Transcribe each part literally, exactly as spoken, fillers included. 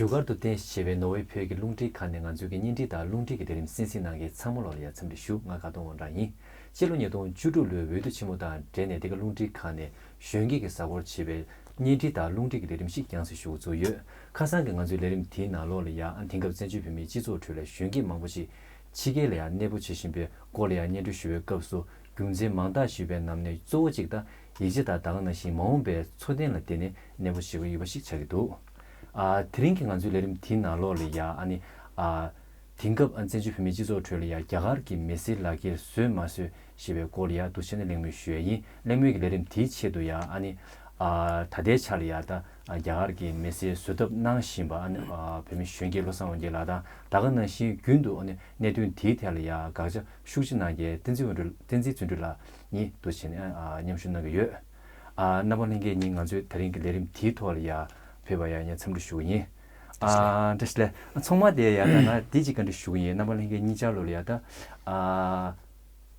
བཞུགས་སྒར་དུ་རྟེན་གཞི་བྱས་པའི་ནོར་ཝེ་བོད་ཀྱི་རླུང་འཕྲིན་ཁང་ནས་ང་ཚོའི་གི་བརྙན་འཕྲིན་དང་རླུང་འཕྲིན་གྱི་ལས་རིམ་གསན་གཟིགས་གནང་མཁན་ཚང་མ་ལོག་ལ་ཡང་འཚམས་འདྲི་ཞུ། ང་དགའ་གདོང་དབང་གྲགས་ཡིན། སྤྱི་ལོ་ཉིས་སྟོང་བཅུ་དྲུག་ལོའི་འོས་བསྡུ་ཆེན་མོ་དང་འབྲེལ་ནས་འདི་ག་རླུང་འཕྲིན་ཁང་ནས་གཞོན་སྐྱེས་ཀྱི་གཟའ་འཁོར་བྱས་པའི་བརྙན་འཕྲིན་དང་རླུང་འཕྲིན་གྱི་ལས་རིམ་ཞིག་ཡང་སེ་ཞུ་འགོ་བཙུགས་ཡོད། ཁ་སང་གི་ང་ཚོའི་ལས་རིམ་དེའི་ནང་ལོགས་ལ་ཡང་དེང་སྐབས་བཙན་བྱོལ་བོད་མིའི་སྤྱི་ཚོགས་ཁྲོད་ལ་གཞོན་སྐྱེས་མང་པོ་ཞིག་ཕྱི་རྒྱལ་ལ་ཡང་གནས་སྤོ་བྱེད་བཞིན་པའི་སྐོར་ལ་ཡང་སྙན་སྒྲོན་ཞུ་བའི་སྐབས་སུ། རྒྱུ་མཚན་མང་དག་ཞུས་པའི་ནང་ནས་གཙོ་བོ་གཅིག་ད་ཡིག་ཆ་དང་ད་ག་ནང་བཞིན་མ་འོངས་པའི་འཚོ་རྟེན་ལ་བརྟེན་ནས་གནས་སྤོ་བྱེད་ཀྱི་ཡོད་པ་ཞིག་ཆགས་ཀྱི་འདུག་ཨ། དེ་རིང་གི་ང་ཚོའི་ལས་རིམ་དེའི་ནང་ལོགས་ལ་ཡ་ཨ་ནི་ཨ། དེང་སྐབས་ཨ་བཙན་བྱོལ་བོད་མིའི་སྤྱི་ཚོགས་ཁྲོད་ལ་ཡ་རྒྱ་གར་གྱི་མི་སེར་ལག་ཁྱེར་བཟོས་མ་བཟོས་ཞེས་པའི་སྐོར་ལ་ཡ་འདུག་བྱས་ནས་གླེང་མོལ་ཞུ་ཡ་ཡིན། གླེང་མོལ་གྱི་ལས་རིམ་དེའི་ཆེད་དུ་ཡ་ཨ་ནི་ཨ། ད་ལྟའི་ཆ་ལ་ཡ་ད་རྒྱ་གར་གྱི་མི་སེར་བཟོ་ཐབས་གནང་བཞིན་པ་ཨ་ནི་ཨ། བོད་མི་གཞོན་སྐྱེས་བློ་བཟང་དབང་རྒྱལ་ལགས་དང་ད་ག་ནང་བཞིན་རྒྱུན་དུ་ཨ་ནི་གནད་དོན་དེའི་ཐད་ལ་ཡ་དགག་བྱ་ཤུགས་ཆེ་གནང་མཁན་བསྟན་འཛིན་དབང་གྲགས། བསྟན་འཛིན་བརྩོན་འགྲུས་ལགས་གཉིས་འདུག་བྱས་ནས་ཨ། མཉམ་ཞུགས་གནང་གི་ཡོད། ཨ། རྣམ་པ་ལྷན་རྒྱས་གཉིས་ང་ཚོའི་དེ་རིང་གི་ལས་རིམ་དེའི་ཐོག་ལ་ཡ་ཕེབས་པ་ཡ་ཡ་འཚམས་འདྲི་ཞུ་གི་ཡིན། ཨ། བཀྲ་ཤིས་བདེ་ལེགས། ཚང་མ་དེ་ཡ་ད་ང་དེ་གཅིག་བཀའ་འདྲི་ཞུ་གི་ཡིན། རྣམ་པ་ལྷན་རྒྱས་གཉིས་ཆ་ལོ་ལ་ཡ་ད་ཨ།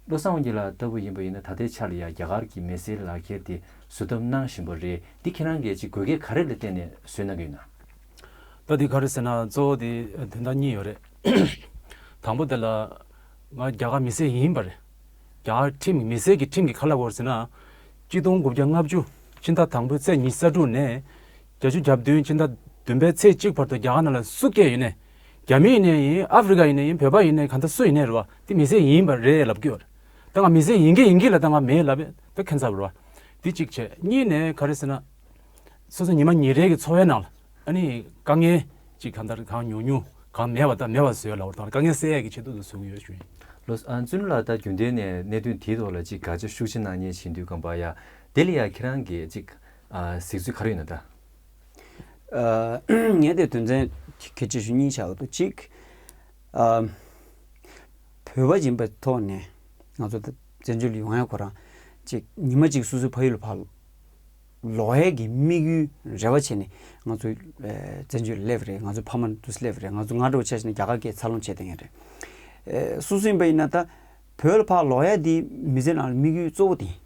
བློ་བཟང་དབང་རྒྱལ་ལགས་ལྟ་བུ་ཡིན་པ་ཡིན་ན་ད་ལྟའི་ཆ་ལ་ཡ་རྒྱ་གར་གྱི་མི་སེར་ལག་ཁྱེར་དེ་བཟོ་ཐབས་གནང་བཞིན་པ་རེད། འདི་ཁྱེད་རང་གིས་ཅིག་དགོས་གལ་ག་རེ་ལ་བརྟེན་ནས་བཟོས་གནང་གི་ཡོད་ན། ད་འདི་ག་རེ་ཟེར་ན་གཙོ་བོ་དེ་དོན་དག་གཉིས་ཡོད་རེད། དང་པོ་དེ་ལ་ང་རྒྱ་གར་མི་སེར་ཡིན་པ་རེད། རྒྱ་གར་ཁྲིམས་མི་སེར་གྱི་ཁྲིམས་ཀྱི་ཁ་ལ་བོར་ཟེར་ན། གཅིག་སྟོང་དགུ་བརྒྱ་ལྔ་བཅུ་ཕྱི་ཟླ་དང་པོའི་ཚེས་ཉི་ཤུ་རྩ་དྲུག་ནས་བརྒྱད་ཅུ་གྱ་བདུན་ཕྱི་ཟླ་བདུན་པའི་ཚེས་གཅིག་བར་དུ་རྒྱ་གར་ནང་ལ་སུ་སྐྱེས་ཡིན་ནའི། རྒྱ་མི་ཡིན་ནའི་ཡིན། ཨ་ཧྥི་རི་ཀ་ཡིན་ནའི་ཡིན། བོད་པ་ཡིན་ནའི་གང་ལྟར་སུ་ཡིན་ནའི་རེད་བ། དེ་མི་སེར་ཡིན་པ་རེད་ལབ་ཀྱི་ཡོད་རེད། ད་ང་མི་སེར་ཡིན་གྱི་ཡིན་གྱི་ལ་ད་ང་མེད་ལབ་ད་ཁྱད་མཚར་རེད་བ། དེ་གཅིག་བྱས། གཉིས་ནས་ག་རེ་ཟེར་ན། སོ་སོ་ཉི་མ་ཉིན་རེ་གི་འཚོ་བའི་ནང་ལ་ཨ་ནི་དཀའ་ངལ་ཅིག་གང་ལྟར་གང་ཉུང་ཉུང་གང་མེད་པ་དང་མེད་པ་བཟོས་ལབ་པ་དང་དཀའ་ངལ་སེལ་ཡས་ཀྱི་ཆེད་དུ་བཟོ་གི་ཡོད་ཞུ་ཡིན། ལོ། ཨ། བརྩོན་ལགས་ད་རྒྱུན་ལྡན་ནས་གནད་དོན་དེའི་ཐོག་ལ་ཅིག་དགག་བྱ་ཤུགས་ཆེ་གནང་མཁན་བྱེད་དུས་སྒང་པ་ཡ། དེ་ལ་ཡ་ཁྱེད་རང་གིས་ཅིག་ཨ། གཟིགས་ཚུལ་ག་རེ་ཡོད་ན་ད། ཨ། ངས་དེ་དོན་ཚན་གལ་ཆེ་ཤོས་གཉིས་ཆགས་འདུག་གཅིག་ཨ། བོད་པ་ཡིན་པའི་ཐོག་ནས་ང་ཚོ་ད་བཙན་བྱོལ་ཡོང་ཡ་ཁོ་རང་ཅིག་ཉི་མ་གཅིག་སོ་སོའི་ཕ་ཡུལ་ལ་ཕར་ལོག་ཡས་ཀྱི་དམིགས་ཡུལ་རེ་བ་བྱས་ནས་ང་ཚོ་ཨེ་བཙན་བྱོལ་སླེབས་རེད། ང་ཚོ་ཕ་མ་འདུག་སླེབས་རེད། ང་ཚོ་ང་འདྲ་བོ་ཆ་བཞག་ན་རྒྱ་གར་སྐད་འཚར་ལོངས་བྱས་བསྡད་མཁན་རེད། ཨེ་སོ་སོ་ཡིན་པ་ཡིན་ན་ད་བོད་ལ་ཕར་ལོག་ཡ་དེ་མི་ཚེ་ནང་ལ་དམིགས་ཡུལ་གཙོ་བོ་དེ་ཡིན།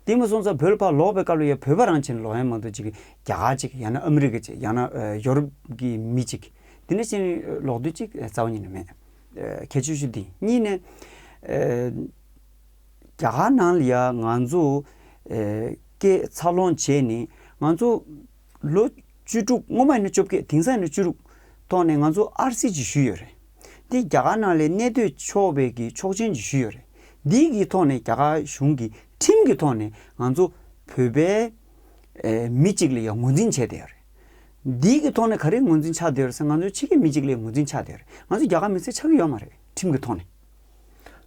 དེ་མ་སོང་ཙང་བོད་ལ་ཕར་ལོག་པའི་སྐབས་ལ་ཡ་བོད་པ་རང་བྱས་ནས་ལོག་ཡ་མ་གཏོགས་ཅིག་རྒྱ་གར་ཅིག་ཡང་ན་ཨ་མི་རི་ཀ་ཅིག་ཡང་ན་ཨེ་ཡོ་རོབ་ཀྱི་མི་ཅིག་དེ་འདྲ་བྱས་ནས་ལོག་དུས་ཅིག་རྩ་བ་ཉིད་ནས་མེད། ཨེ་གལ་ཆེ་ཤོས་དེ་ཡིན། གཉིས་ནས་ཨེ། རྒྱ་གར་ནང་ལ་ཡ་ང་ཚོ་ཨེ་སྐད་འཚར་ལོངས་བྱས་ནས་ང་ཚོ་ལོ་བཅུ་དྲུག་སྔོན་མ་ཡིན་ན་བཅོ་བརྒྱད་དེང་སང་ཡིན་ན་བཅུ་དྲུག་ཐོག་ནས་ང་ཚོ་ཨར་སི་ཅིག་ཞུས་ཡོད་རེད། དེ་རྒྱ་གར་ནང་ལ་གནས་སྡོད་ཆོག་པའི་གི་ཆོག་མཆན་ཅིག་ཞུས་ཡོད་རེད། འདི་གི་ཐོག་ནས་རྒྱ་གར་གཞུང་གི་ཁྲིམས་ཀྱི་ཐོག་ནས་ང་ཚོ་བོད་པའི་ཨེ་མི་གཅིག་ལ་ཡ་ངོས་འཛིན་བྱས་བསྡད་ཡོད་རེད། འདི་གི་ཐོག་ནས་ག་རེ་ངོས་འཛིན་ཆགས་བསྡད་ཡོད་རེད་ཟེར་ན་ང་ཚོ་ཕྱི་རྒྱལ་མི་གཅིག་ལ་ཡ་ངོས་འཛིན་ཆགས་བསྡད་ཡོད་རེད། ང་ཚོ་རྒྱ་གར་མི་སེར་ཆགས་ཀྱི་ཡོད་མ་རེད་ཁྲིམས་ཀྱི་ཐོག་ནས།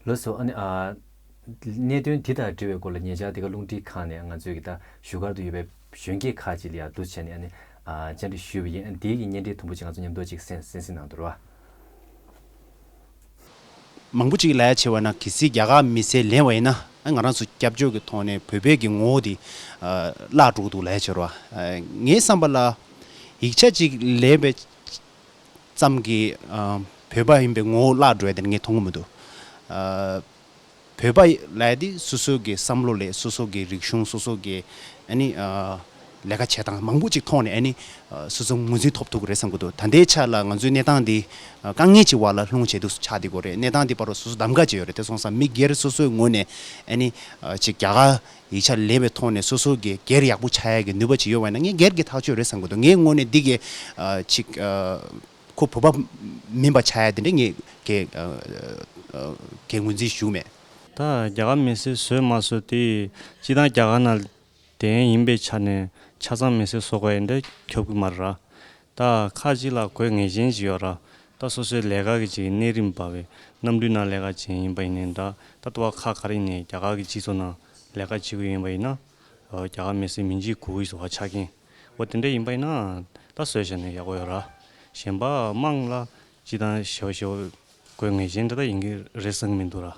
ལགས་སོ། ཨ་ནི་ཨ། གནད་དོན་འདི་དང་འབྲེལ་བའི་སྐོར་ལ་ཉེ་ཆར་འདི་ག་རླུང་འཕྲིན་ཁང་ནས་ང་ཚོའི་གི་ད་བཞུགས་སྒར་དུ་ཡོད་པའི་གཞོན་སྐྱེས་ཁག་ཅིག་ལ་ཡང་འདུག་བྱས་ནས་ཨ་ནི་ཨ་བཅར་འདྲི་ཞུས་པ་ཡིན། ཨ་ནི་དེའི་གི་བརྙན་འཕྲིན་དུམ་བུ་ཅིག་ང་ཚོ་མཉམ་དུ་ཅིག་གསན་གསན་གཟིགས་གནང་དོ་ར། མང་པོ་ཅིག་ལབ་ཡ་བྱས་པ་ན་གལ་སྲིད་རྒྱ་གར་མི་སེར་ལེན་པ་ཡིན་ན་ཨ་ང་རང་ཚོ་སྐྱབས་བཅོལ་གྱི་ཐོག་ནས་བོད་པའི་གི་ངོ་བོ་དེ་ཨ་བརླག་འགྲོ་གི་འདུག་ལབ་ཡ་བྱས་ར། ཨ་ངའི་བསམ་པ་ལ་ཡིག་ཆ་ཅིག་ལེན་པའི་ཙམ་གྱིས་ཨ་བོད་པ་ཡིན་པའི་ངོ་བོ་བརླག་འགྲོ་ཡ་དེ་ངས་མཐོང་གི་མི་འདུག་ཨ་བོད་པ་ལབ་ཡ་དེ་སོ་སོ་གི་བསམ་བློ་ལས་སོ་སོ་གི་རིག་གཞུང་སོ་སོ་གི་ཨ་ནི་ཨ་ལས་ཀ་བྱེད་སྟངས་མང་པོ་ཅིག་མཐོང་ནས་ཨ་ནི་ཨ་སོ་སོ་ངོས་འཛིན་ཐོབ་ཐུབ་ཀྱི་རེད་བསམ་གྱི་འདུག་ད་ལྟའི་ཆ་ལ་ང་ཚོའི་གནས་སྟངས་འདི་ཨ་དཀའ་ངལ་གྱི་འོག་ལ་ལྷུང་བྱས་འདུག་ཆགས་བསྡད་ཀྱི་རེད། གནས་སྟངས་འདི་བར་དུ་སོ་སོ་གདམ་ག་བྱས་ཡོད་རེད། དེ་སོང་ཙང་མི་སྒེར་སོ་སོའི་ངོས་ནས་ཨ་ནི་ཨ་ཅིག་རྒྱ་གར་ཡིག་ཆ་ལེན་པའི་ཐོག་ནས་སོ་སོ་གི་སྒེར་ཡག་པོ་ཆགས་ཡ་གི་ནུས་པ་ཅིག་ཡོད་པ་ཡིན་ན་ངས་སྒེར་གྱི་ཐག་གཅོད་རེད་བསམ་གྱི་འདུག་ངའི་ངོས་ནས་འདི་གི་ཨ་ཅིག་ཨ་ཁོ་བོད་པ་མིན་པ་ཆགས་ཡ་དེ་འདྲ་ངས་གི་ཨ་ཨ་གི་ངོས་འཛིན་ཞུ་གི་མེད། ད་རྒྱ་གར་མི་སེར་བཟོས་མ་བཟོས་དེ་སྤྱིར་བཏང་རྒྱ་གར་ནང་བསྡད་མཁན་ཡིན་པའི་ཆ་ནས་ཆ་ཚང་མི་སེར་བཟོ་དགོས་ཡ་འདྲ་ཁྱབ་ཀྱི་མ་རེད་ར། ད་ཁག་ཅིག་ལ་དགོས་ངེས་ཅན་ཅིག་ཡོད་ར། ད་སོ་སོའི་ལས་ཀ་གི་ཅིག་གནས་རིམ་པ་བས་གནམ་གྲུའི་ནང་ལས་ཀ་བྱེད་མཁན་ཡིན་པ་ཡིན་ནའི་འདྲ། ད་ལྟ་བ་ཁག་ག་རེ་ཡིན་ནའི་རྒྱ་གར་གྱི་སྤྱི་ཚོགས་ནང་ལས་ཀ་བྱེད་ཀྱི་ཡིན་པ་ཡིན་ན། ཨོ་རྒྱ་གར་མི་སེར་མིང་ཅིག་དགོས་ཀྱི་བཟོ་བ་ཆགས་ཀྱིན། འོ་དེ་འདྲ་ཡིན་པ་ཡིན་ན་ད་བཟོས་བཞག་ན་ཡག་པོ་ཡོད་ར། གཞན་པ་དམངས་ལ་སྤྱིར་བཏང་ཞེ་པོ་ཞེ་པོ་དགོས་ངེས་ཅན་འདྲ་ད་ཡིན་གྱི་རེད་བསམ་གྱི་མི་འདུག་ར།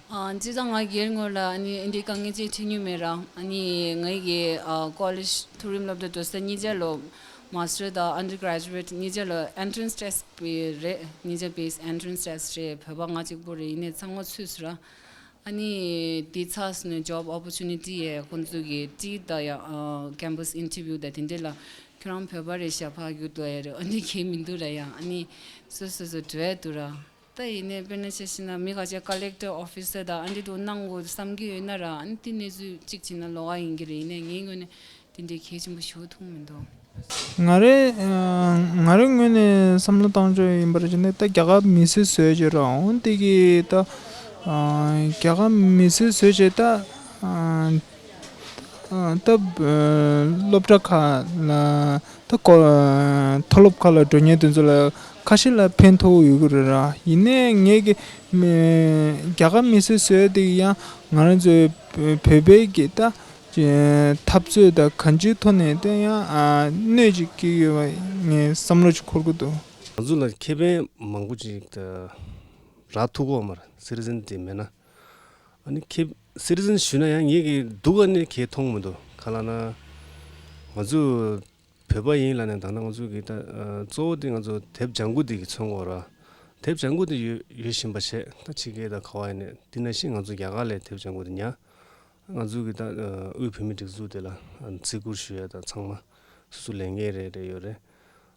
ཨ་སྤྱིར་བཏང་ང་སྒེར་ངོས་ལ་ཨ་ནི་འདི་དཀའ་ངལ་ཅིག་འཕྲད་མྱོང་མེད་ར། ཨ་ནི་ངའི་གི་ཨ་ཀོ་ལེཇ་མཐོ་རིམ་སློབ་གྲྭ་འགྲོ་ས་གཉིས་ཆ་ལོ་མཱ་སི་ཊར་དང་ཨན་ཌར་གྷ་རེ་ཇུ་ཨེཊ་གཉིས་ཆ་ལོ་ཨེན་ཊི་རན་སི་ཊེ་སི་ཊི་རེད། གཉིས་ཆ་བེ་སི་ཨེན་ཊི་རན་སི་ཊེ་སི་ཊི་རེད། བོད་པ་ང་གཅིག་པོ་རེད། ཡིན་ནའི་ཚང་མ་ཚུད་སོང་ར། ཨ་ནི་དེ་ཚར་སོང་ནས་ཇོབ་ཨོ་པོར་ཅུ་ནི་ཊི་ཡས་ཁོང་ཚོ་གི་ཊི་དང་ཡང་ཨ་ཀེམ་པས་ཨིན་ཊར་བིའུ་དང་དེ་འདྲ་ལ་ ཁྱོད་རང་བོད་པ་རེད་ཤག་ཕ་གི་ལོ་ཡ་རེད། ཨ་ནི་གལ་མི་འདུག་ར། ཡང་ཨ་ནི་སོ་སོ་སོ་འགྲོ་ཡ་འདུག་ར། ད་ཡིན་ནའི་དཔེར་ན་ཆ་བཞག་ན་མི་ཁ་ཤས་ཀ་ལེག་ཊར་ཨོ་ཕི་སར་དང་ཨ་འདི་འདྲ་གནང་དགོས་བསམ་གྱི་ཡོད་ན་ར། ཨ་ནི་དེ་གནས་ཚུལ་གཅིག་བྱས་ན་ལོགས་ཀ་ཡིན་གྱི་རེད། ཡིན་ནའི་ངའི་ངོས་ནས་དེ་འདྲའི་གལ་ཆེན་པོ་ཞེ་པོ་མཐོང་མི་འདུག། ང་རའི་ང་རའི་ངོས་ནས་བསམ་བློ་བཏང་ཕྱོགས་ཡིན་པར་བྱས་ན། ད་རྒྱ་གར་མི་སེར་བཟོས་བྱས་ར། འོན་ཏེ་གི་ད་རྒྱ་གར་མི་སེར་བཟོས་བྱས་ད། ད་སློབ་གྲྭ་ཁག་ལ་ད་གོ་མཐོ་སློབ་ཁག་ལ་འགྲོ་མཁན་དེ་ཚོ་ལ་ཁ་ཤས་ལ་ཕན་ཐོགས་ཡོད་ཀྱི་རེད་ར། ཡིན་ནའི་ངས་ཀྱི་རྒྱ་གར་མི་སེར་བཟོས་དེ་ཡང་ང་རང་ཚོའི་བོད་པའི་གི་ད་འཐབ་རྩོད་དང་གང་ཅིའི་ཐོག་ནས་དེ་ཡང་གནོད་ཅིག་སྐྱེལ་ཡོད་པ་ངས་བསམ་བློ་ཅིག་འཁོར་གྱི་འདུག། ང་ཚོ་ལ་ཁེ་ཕན་མང་པོ་ཅིག་ད་རག་ཐུབ་ཀྱི་ཡོད་མ་རེད། སི་ཊི་ཛན་དེ་མེད་ན། ཨ་ནི་ཁེ་སི་ཊི་ཛན་ཞུས་ན་ཡང་ངེད་ཀྱི་སྡུག་ག་ནི་གང་ཡང་མཐོང་མི་འདུག། ག་ལབ་ན་ང་ཚོ་བོད་པ་ཡིན་ལབ་ནས་ད་ནང་ང་ཚོ་གི་ད་གཙོ་བོ་དེ་ང་ཚོ་དེབ་ལྗང་ཁུ་དེ་གི་མཚོན་དགོས་ར། དེབ་ལྗང་ཁུ་དེ་ཡོད་ཡོད་བཞིན་པ་བྱས། ད་ཕྱི་རྒྱལ་དང་ག་བ་ཡིན་ནས་དེ་ནང་བཞིན་ང་ཚོ་རྒྱ་གར་ལ་དེབ་ལྗང་ཁུ་དེ་ཉར། ང་ཚོ་གི་ད་དབུས་བོད་མིའི་སྒྲིག་འཛུགས་དེ་ལ་བརྩི་བཀུར་ཞུ་ཡ་ད་ཚང་མ་སོ་སོ་ལས་འགན་རེ་རེ་ཡོད་རེད།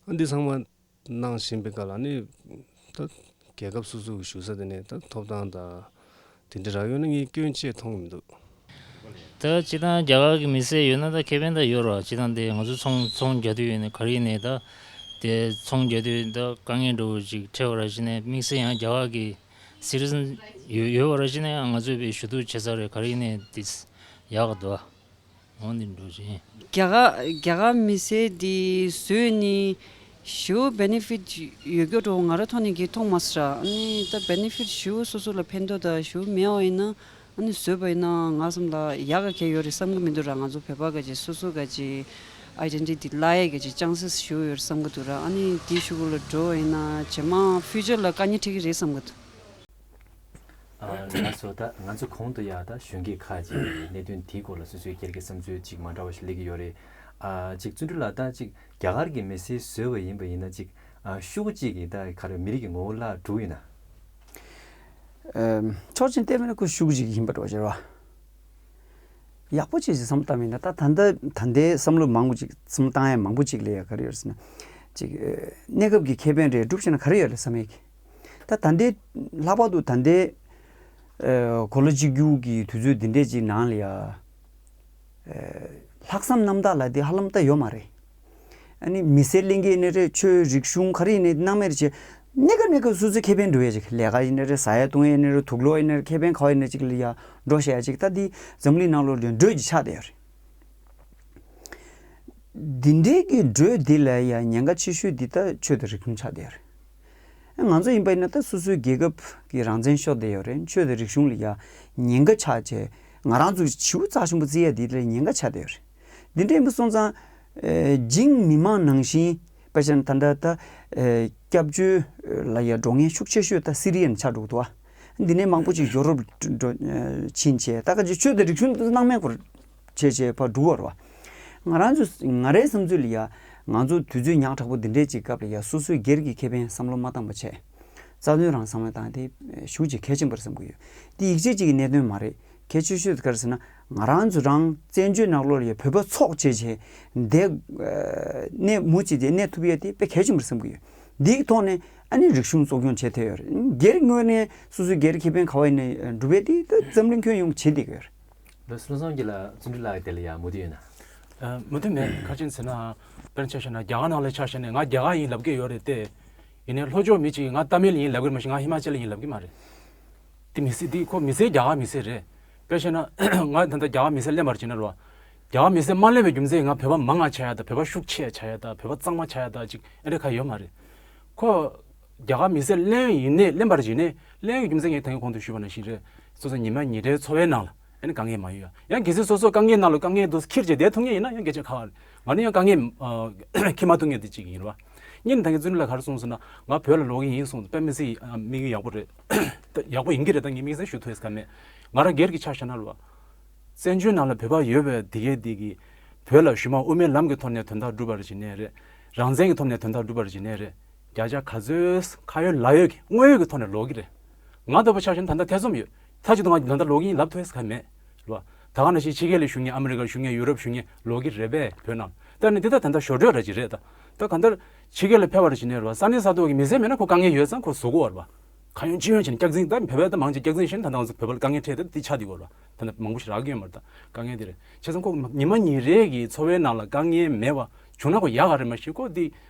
ཨ་འདི་ཚང་མ་གནང་བཞིན་པའི་སྐབས་ལ་ནི་ད་རྒྱལ་ཁབ་སོ་སོ་གི་བཞུགས་ས་དེ་ནས་ད་ཐོབ་ཐང་དང་དེ་འདྲ་རག་ཡོད་ན་ངས་སྐྱོན་ཅི་ཡང་མཐོང་གི་མི་འདུག། ད་སྤྱིར་བཏང་རྒྱ་གར་གྱི་མི་སེར་ཡོད་ན་ད་ཁེ་ཕན་ད་ཡོད་རེད་བ། སྤྱིར་བཏང་དེ་ང་ཚོ་ཚོང་ཚོང་རྒྱག་དུས་ཡིན་ནའི་ག་རེ་ཡིན་ནའི་ད་དེ་ཚོང་རྒྱག་དུས་ད་དཀའ་ངལ་འདྲ་བོ་ཅིག་འཕྲད་པ་ར་བྱས་ནས་དམིགས་བསལ་ཡང་རྒྱ་གར་གྱི་སི་ཊི་ཛན་ཡོད་ཡོད་པ་ར་བྱས་ནས་ང་ཚོས་དཔེ་ཞུ་གཏུག་བྱེད་ས་རེད། ག་རེ་ཡིན་ནའི་དེ་ཡག་ག་འདུག་བ། འོ་འདི་འགྲོ་བཞིན། རྒྱ་གར་རྒྱ་གར་མི་སེར་འདི་བཟོས་ནི་ཞེ་པོ་བེ་ནེ་ཕིཊ་ཡོད་རྒྱུ་འདྲ་བོ་ང་རང་ཐོག་ནས་གི་མཐོང་མ་སོང་ར། ཨ་ནི་ད་བེ་ནེ་ཕིཊ་ཞེ་པོ་སོ་སོ་ལ་ཕན་ཐོགས་ད་ཞེ་པོ་མེད་པ་ཡིན་ན། ཨ་ནི་བཟོས་པ་ཡིན་ན་ང་བསམ་ལ་ཡག་ག་གལ་ཡོད་རེད་བསམ་གི་མི་འདུག་ར། ང་ཚོ་བོད་པ་ག་ཅིག་སོ་སོ་ག་ཅིག་ཨའི་ཌེན་ཊི་ཊི་བརླག་ཡས་ག་ཅིག་ཅན་སེས་ཞེ་པོ་ཡོད་རེད་བསམ་གི་འདུག་ར། ཨ་ནི་དེ་ཞུ་གི་ལ་འགྲོ་བ་ཡིན་ན་རྗེས་མ་ཕིའུ་ཅར་ལ་དཀའ་ངལ་འཕྲད་ཀྱི་རེད་བསམ་གི་འདུག། ཨ་ལགས་སོ། ད་ང་ཚོ་གོང་དུ་ཡ་ད་གཞོན་སྐྱེས་ཁག་ཅིག་གིས་གནད་དོན་དེའི་སྐོར་ལ་སོ་སོའི་སྒེར་གྱི་བསམ་ཚུལ་ཅིག་མ་འདྲ་བ་ཞིག་སླེབས་ཀྱི་ཡོད་རེད། ཨ་ཅིག་བརྩོན་འགྲུས་ལགས། ད་ཅིག་རྒྱ་གར་གྱི་མི་སེར་བཟོས་པ་ཡིན་པ་ཡིན་ན་ཅིག་ཨ་ཤུགས་ཅིག་གིས་ད་ག་རེ་མི་རིགས་ཀྱི་ངོ་བོ་བརླག་འགྲོ་གི་ཡོད་ན། ཨ་ཕྱོགས་གཅིག་བལྟས་པ་ན་ཁོ་ཤུགས་ཅིག་ཡིན་པ་འདྲ་བ་ཞིག་རེད་བ། ཡག་པོ་ཅིག་ཅིག་བསམ་བློ་བཏང་བ་ཡིན་ན། ད་ད་ལྟ་ད་ལྟའི་བསམ་བློ་མང་པོ་ཅིག་བསམ་བློ་བཏང་ཡ་མང་པོ་ཅིག་ལ་ཡ་ག་རེ་ཡོད་ཟེར་ན། ཅིག་ཨ་གནས་སྐབས་ཀྱི་ཁེ་ཕན་རེ་སྒྲུབ་བྱས་ན་ག་རེ་ཡོད་རེད་བསམ་ཡས་ཀྱི། ད་ད་ལྟའི་ལྷག་པར་དུ་ད་ལྟའི་ཨ་གོ་ལ་གཅིག་གྱུར་གྱི་དུས་ཚོད་འདི་འདྲས་ཅིག་ནང་ལ་ཡ། ཨ་ལྷག་བསམ་རྣམ་དག་ལབ་དེ་ཧ་ལམ་ད་ཡོད་མ་རེད། ཨ་ནི་མི་སེར་གླེང་གི་ཡིན་ནའི་རེད། ཆོས་རིག་གཞུང་ག་རེ་ཡིན་ནའི་སྣང་མེད་རེད་བྱས། གནས་སྐབས་གནས་སྐབས་སོ་སོའི་ཁེ་ཕན་འགྲོ་ཡ་ཅིག། ལས་ཀ་ཡིན་ནའི་རེད། ཟ་ཡ་བཏུང་ཡ་ཡིན་ནའི་རེད། དུག་ལོག་ཡིན་ནའི་རེད། ཁེ་ཕན་ག་བ་ཡིན་ནའི་ཅིག་ལ་ཡ་འགྲོ་བཤད་ཡ་ཅིག། ད་འདི་འཛམ་གླིང་ནང་ལོགས་ལ་འགྲོས་ཅིག་ཆགས་བསྡད་ཡོད་རེད། འདི་འདྲའི་གི་འགྲོས་འདི་ལ་ཡ་ཉེན་ཁ་ཆེ་ཤོས་འདི་ད་ཆོས་དང་རིག་གཞུང་ཆགས་བསྡད་ཡོད་རེད། ང་ཚོ་ཡིན་པ་ཡིན་ན་ད་སོ་སོའི་རྒྱལ་ཁབ་ཀྱི་རང་བཙན་ཤོར་བསྡད་ཡོད་རེད། ཆོས་དང་རིག་གཞུང་ལ་ཡ་ཉེན་ཁ་ཆགས་བྱས། ང་རང་ཚོ་བྱིའུ་རྩྭ་ཆེན་པོ་བརྩི་ཡ་འདི་ལ་ཉེན་ཁ་ཆགས་བསྡད་ཡོད་རེད། འདི་འདྲ་ཡིན་པ་སོང་ཙང་ཨེ་འཇིགས་མི་མང་ནང་བཞིན་དཔེ་བཞག་ན་ད་ལྟ་ད་ཨེ་སྐྱབས་བཅོལ་ལ་ཡ་འགྲོ་མཁན་ཤུགས་ཆེ་ཤོས་ད་སི་རི་ཡན་ཆགས་འགྲོ་གི་འདུག་བ། འདི་ནས་མང་པོ་ཅིག་ཡོ་རོབ་འགྲོ་ཕྱིན་བྱས། ད་ག་ཅིག་ཆོས་དང་རིག་གཞུང་སྣང་མེད་སྐོར་བྱས་བྱས་ཕར་འགྲོ་བ་རེད་བ། ང་རང་ཚོ་ང་རའི་བསམ་ཚུལ་ལ་ཡ། ང་ཚོ་དུས་ཚོད་ཉག་ཕྲ་པོ་འདི་འདྲའི་ཅིག་སྐབས་ལ་ཡ་སོ་སོའི་སྒེར་གྱི་ཁེ་ཕན་བསམ་བློ་མ་བཏང་པ་བྱས། རྩ་དོན་རང་བསམ་བློ་བཏང་དེ་ཞེ་པོ་ཅིག་གལ་ཆེན་པོ་རེད་བསམ་གྱི་ཡོད། འདི་ཡིད་ཆེས་ཅིག་གི་གནད་དོན་མ་རེད། གལ་ཆེ་ཤོས་དེ་ག་རེ་ཟེར་ན། ང་རང་ཚོ་རང་བཙན་བྱོལ་ནང་ལོགས་ལ་ཡ་བོད་པ་ཚོགས་བྱས་བྱས་འདི་གནས་མུ་མཐུད་དེ་གནས་ཐུབ་ཡ་དེ་དཔེ་གལ་ཆེན་པོ་རེད་བསམ་གྱི་ཡོད། འདིའི་ཐོག་ནས་ཨ་ནི་རིག་གཞུང་གཙོ་སྐྱོང་བྱེད་ཐུབ་ཡ་རེད། སྒེར་ངོས་ནས་སོ་སོའི་སྒེར་ཁེ་ཕན་ག་བ་ཡིན་ནའི་སྒྲུབ་ཡ་དེ་ད་འཛམ་གླིང་ཁྱོན་ཡོངས་བྱེད་བསྡད་ཀྱི་ཡོད་རེད། ལགས་སོ། བློ་བཟང་སྐྱིད་ལགས། བརྩོན་འགྲུས་ལགས་དེ་ལ་ཡང་མོས་མཐུན་ཡོད་ན། ཨ་མོས་མཐུན་མེད། ག་རེ་ཟེར་ན། དཔེར་ན་ཆ་བཞག་ན་རྒྱ་གར་ནང་ལ་ཆ་བཞག་ནས་ང་རྒྱ་གར་ཡིན་ལབ་ཀྱི་ཡོད་རེད་དེ། ཡིན་ནའི་ལྷོ་ཕྱོགས་མི་གཅིག་གིས་ང་ཏཱ་མིལ་ཡིན་ལབ་ཀྱི་རེད། མ་གཞི་ང་ཧི་མ་ཅལ་ཡིན་ལབ་ཀྱི་མ་རེད། དེ་མི་སྲིད། དེ་ཁོ་མི་སེར་རྒྱ་གར་མི་སེར་རེད། དཔེར་བཞག་ན་ང་ད་ལྟ་རྒྱ་གར་མི་སེར་ལེན་པར་བྱས་ན་རོ། རྒྱ་གར་མི་སེར་མ་ལེན་པའི་རྒྱུ་མཚན་ང་བོད་པ་མང་ང་ཆགས་ཡ་དང་། བོད་པ་ཤུགས་ཆེ་ཆགས་ཡ་དང་། བོད་པ་གཙང་མ་ཆགས་ཡ་དང་ཅིག་ཨེ་འདྲ་ག་ཡོད་མ་རེད། ཁོ་རྒྱ་གར་མི་སེར་ལེན་ཡིན་ནའི་ལེན་པར་བྱས་ནའི་ལེན་ཡོད་རྒྱུ་མཚན་ངས་ད་གིན་གོང་དུ་ཞུས་པ་ནང་བཞིན་རེད། སོ་སོ་ཉི་མ་ཉིན་རེའི་འཚོ་བའི་ནང་ལ་ཨ་ནི་དཀའ་ངལ་མ་ཡོང་ཡ། ཡང་གལ་སྲིད་སོ་སོ་དཀའ་ངལ་ནང་ལ་དཀའ་ངལ་འདུག་ཁྱེར་བྱས་བསྡད་ཐུབ་མཁན་ཡིན་ན་ཡང་སྐད་ཆ་ཁག་ཨ་རེད། ང་ནི་ཡང་དཀའ་ངལ་ཨ་འཁྱེར་མ་ཐུབ་མཁན་དེ་གཅིག་ཡིན་རེད་བ། སྔོན་ད་གིན་བརྩོན་འགྲུས་ལགས་ག་རེ་གསུངས་སོང་ན། ང་བོད་ལ་ལོག་གི་ཡིན་གསུངས། དཔེ་མི་སྲིད་ཨ་དམིགས་ཡུལ་ཡག་པོ་རེད། ད་ཡག་པོ་ཡིན་གྱི་རེད། ད་ངས་དམིགས་བསལ་ཞུ་ཐུབ་ཡས་ག་མེད། ང་རང་སྒེར་གྱི་ཆ་བཞག་ན་རེད་བ། བཙན་བྱོལ་ནང་ལ་བོད་པ་ཡོད་པའི་དེ་གའི་དེ་གིས་བོད་ལ་གཞུག་མ་དབུ་མའི་ལམ་གྱི་ཐོག་ནས་དོན་དག་སྒྲུབ་པར་བྱས་ནའི་རེད། རང་བཙན་གྱི་ཐོག་ནས་དོན་དག་སྒྲུབ་པར་བྱས་ནའི་རེད། བརྒྱ་ཆ་ག་ཚོད་ཁ་ཡོད་ལག་ཡོད་ཀྱི་དངོས་ཡོད་ཀྱི་ཐོག་ནས་ལོག་གི་རེད། ང་ལྟ་བུ་ཆ་བཞག་ན་ད་ལྟ་ཐེ་ཚོམ་ཡོད། མཐའ་གཅིག་ཏུ་ང་ད་ལྟ་ལོག་གི་ཡིན་ལབ་ཐུབ་ཡས་ག་མེད་རེད་བ། ད་ག་ནང་བཞིན་ཕྱི་རྒྱལ་ལ་བཞུགས་མཁན། ཨ་མི་རི་ཀར་བཞུགས་མཁན། ཡུ་རོབ་བཞུགས་མཁན་ལོག་གི་རེད་པས། བོད་ནང་ ད་ནི་དེ་ད་ད་ལྟ་ཞོར་འཕྲོས་ར་ཅིག་རེད་ད། ད་གང་ལྟར་ཕྱི་རྒྱལ་ལ་ཕེབས་པ་ར་ཅིག་ནས་ར་བ་ས་གནས་ས་ཐོག་གི་མི་སེར་མེད་ན་ཁོ་དཀའ་ངལ་ཡོད་ཙང་ཁོ་བཟོ་དགོས་བ་ར་བ། གང་ཡོང་ཅི་ཡོང་བྱས་ནས་སྐྱག་རྫུན་ད་བོད་པ་ད་མང་ཆེ་སྐྱག་རྫུན་བཤད་ནས་ད་ལྟ་ང་ཚོ་བོད་པ་ལ་དཀའ་ངལ་འཕྲད་ད་དེ་ཆགས་བསྡད་ཡོད་ར་བ། ད་ནི་མང་པོ་ཞིག་རག་གི་ཡོད་མ་རེད་ད་དཀའ་ངལ་དེ་རེད། བྱས་ཙང་ཁོ་ཉི་མ་ཉིན་རེ་གི་འཚོ་བའི་ནང་ལ་དཀའ་ངལ་མེད་པ་བྱུང་ན་ཁོ་ཡག་ག་རེད་མ་གཞི་ཁོ་དེ་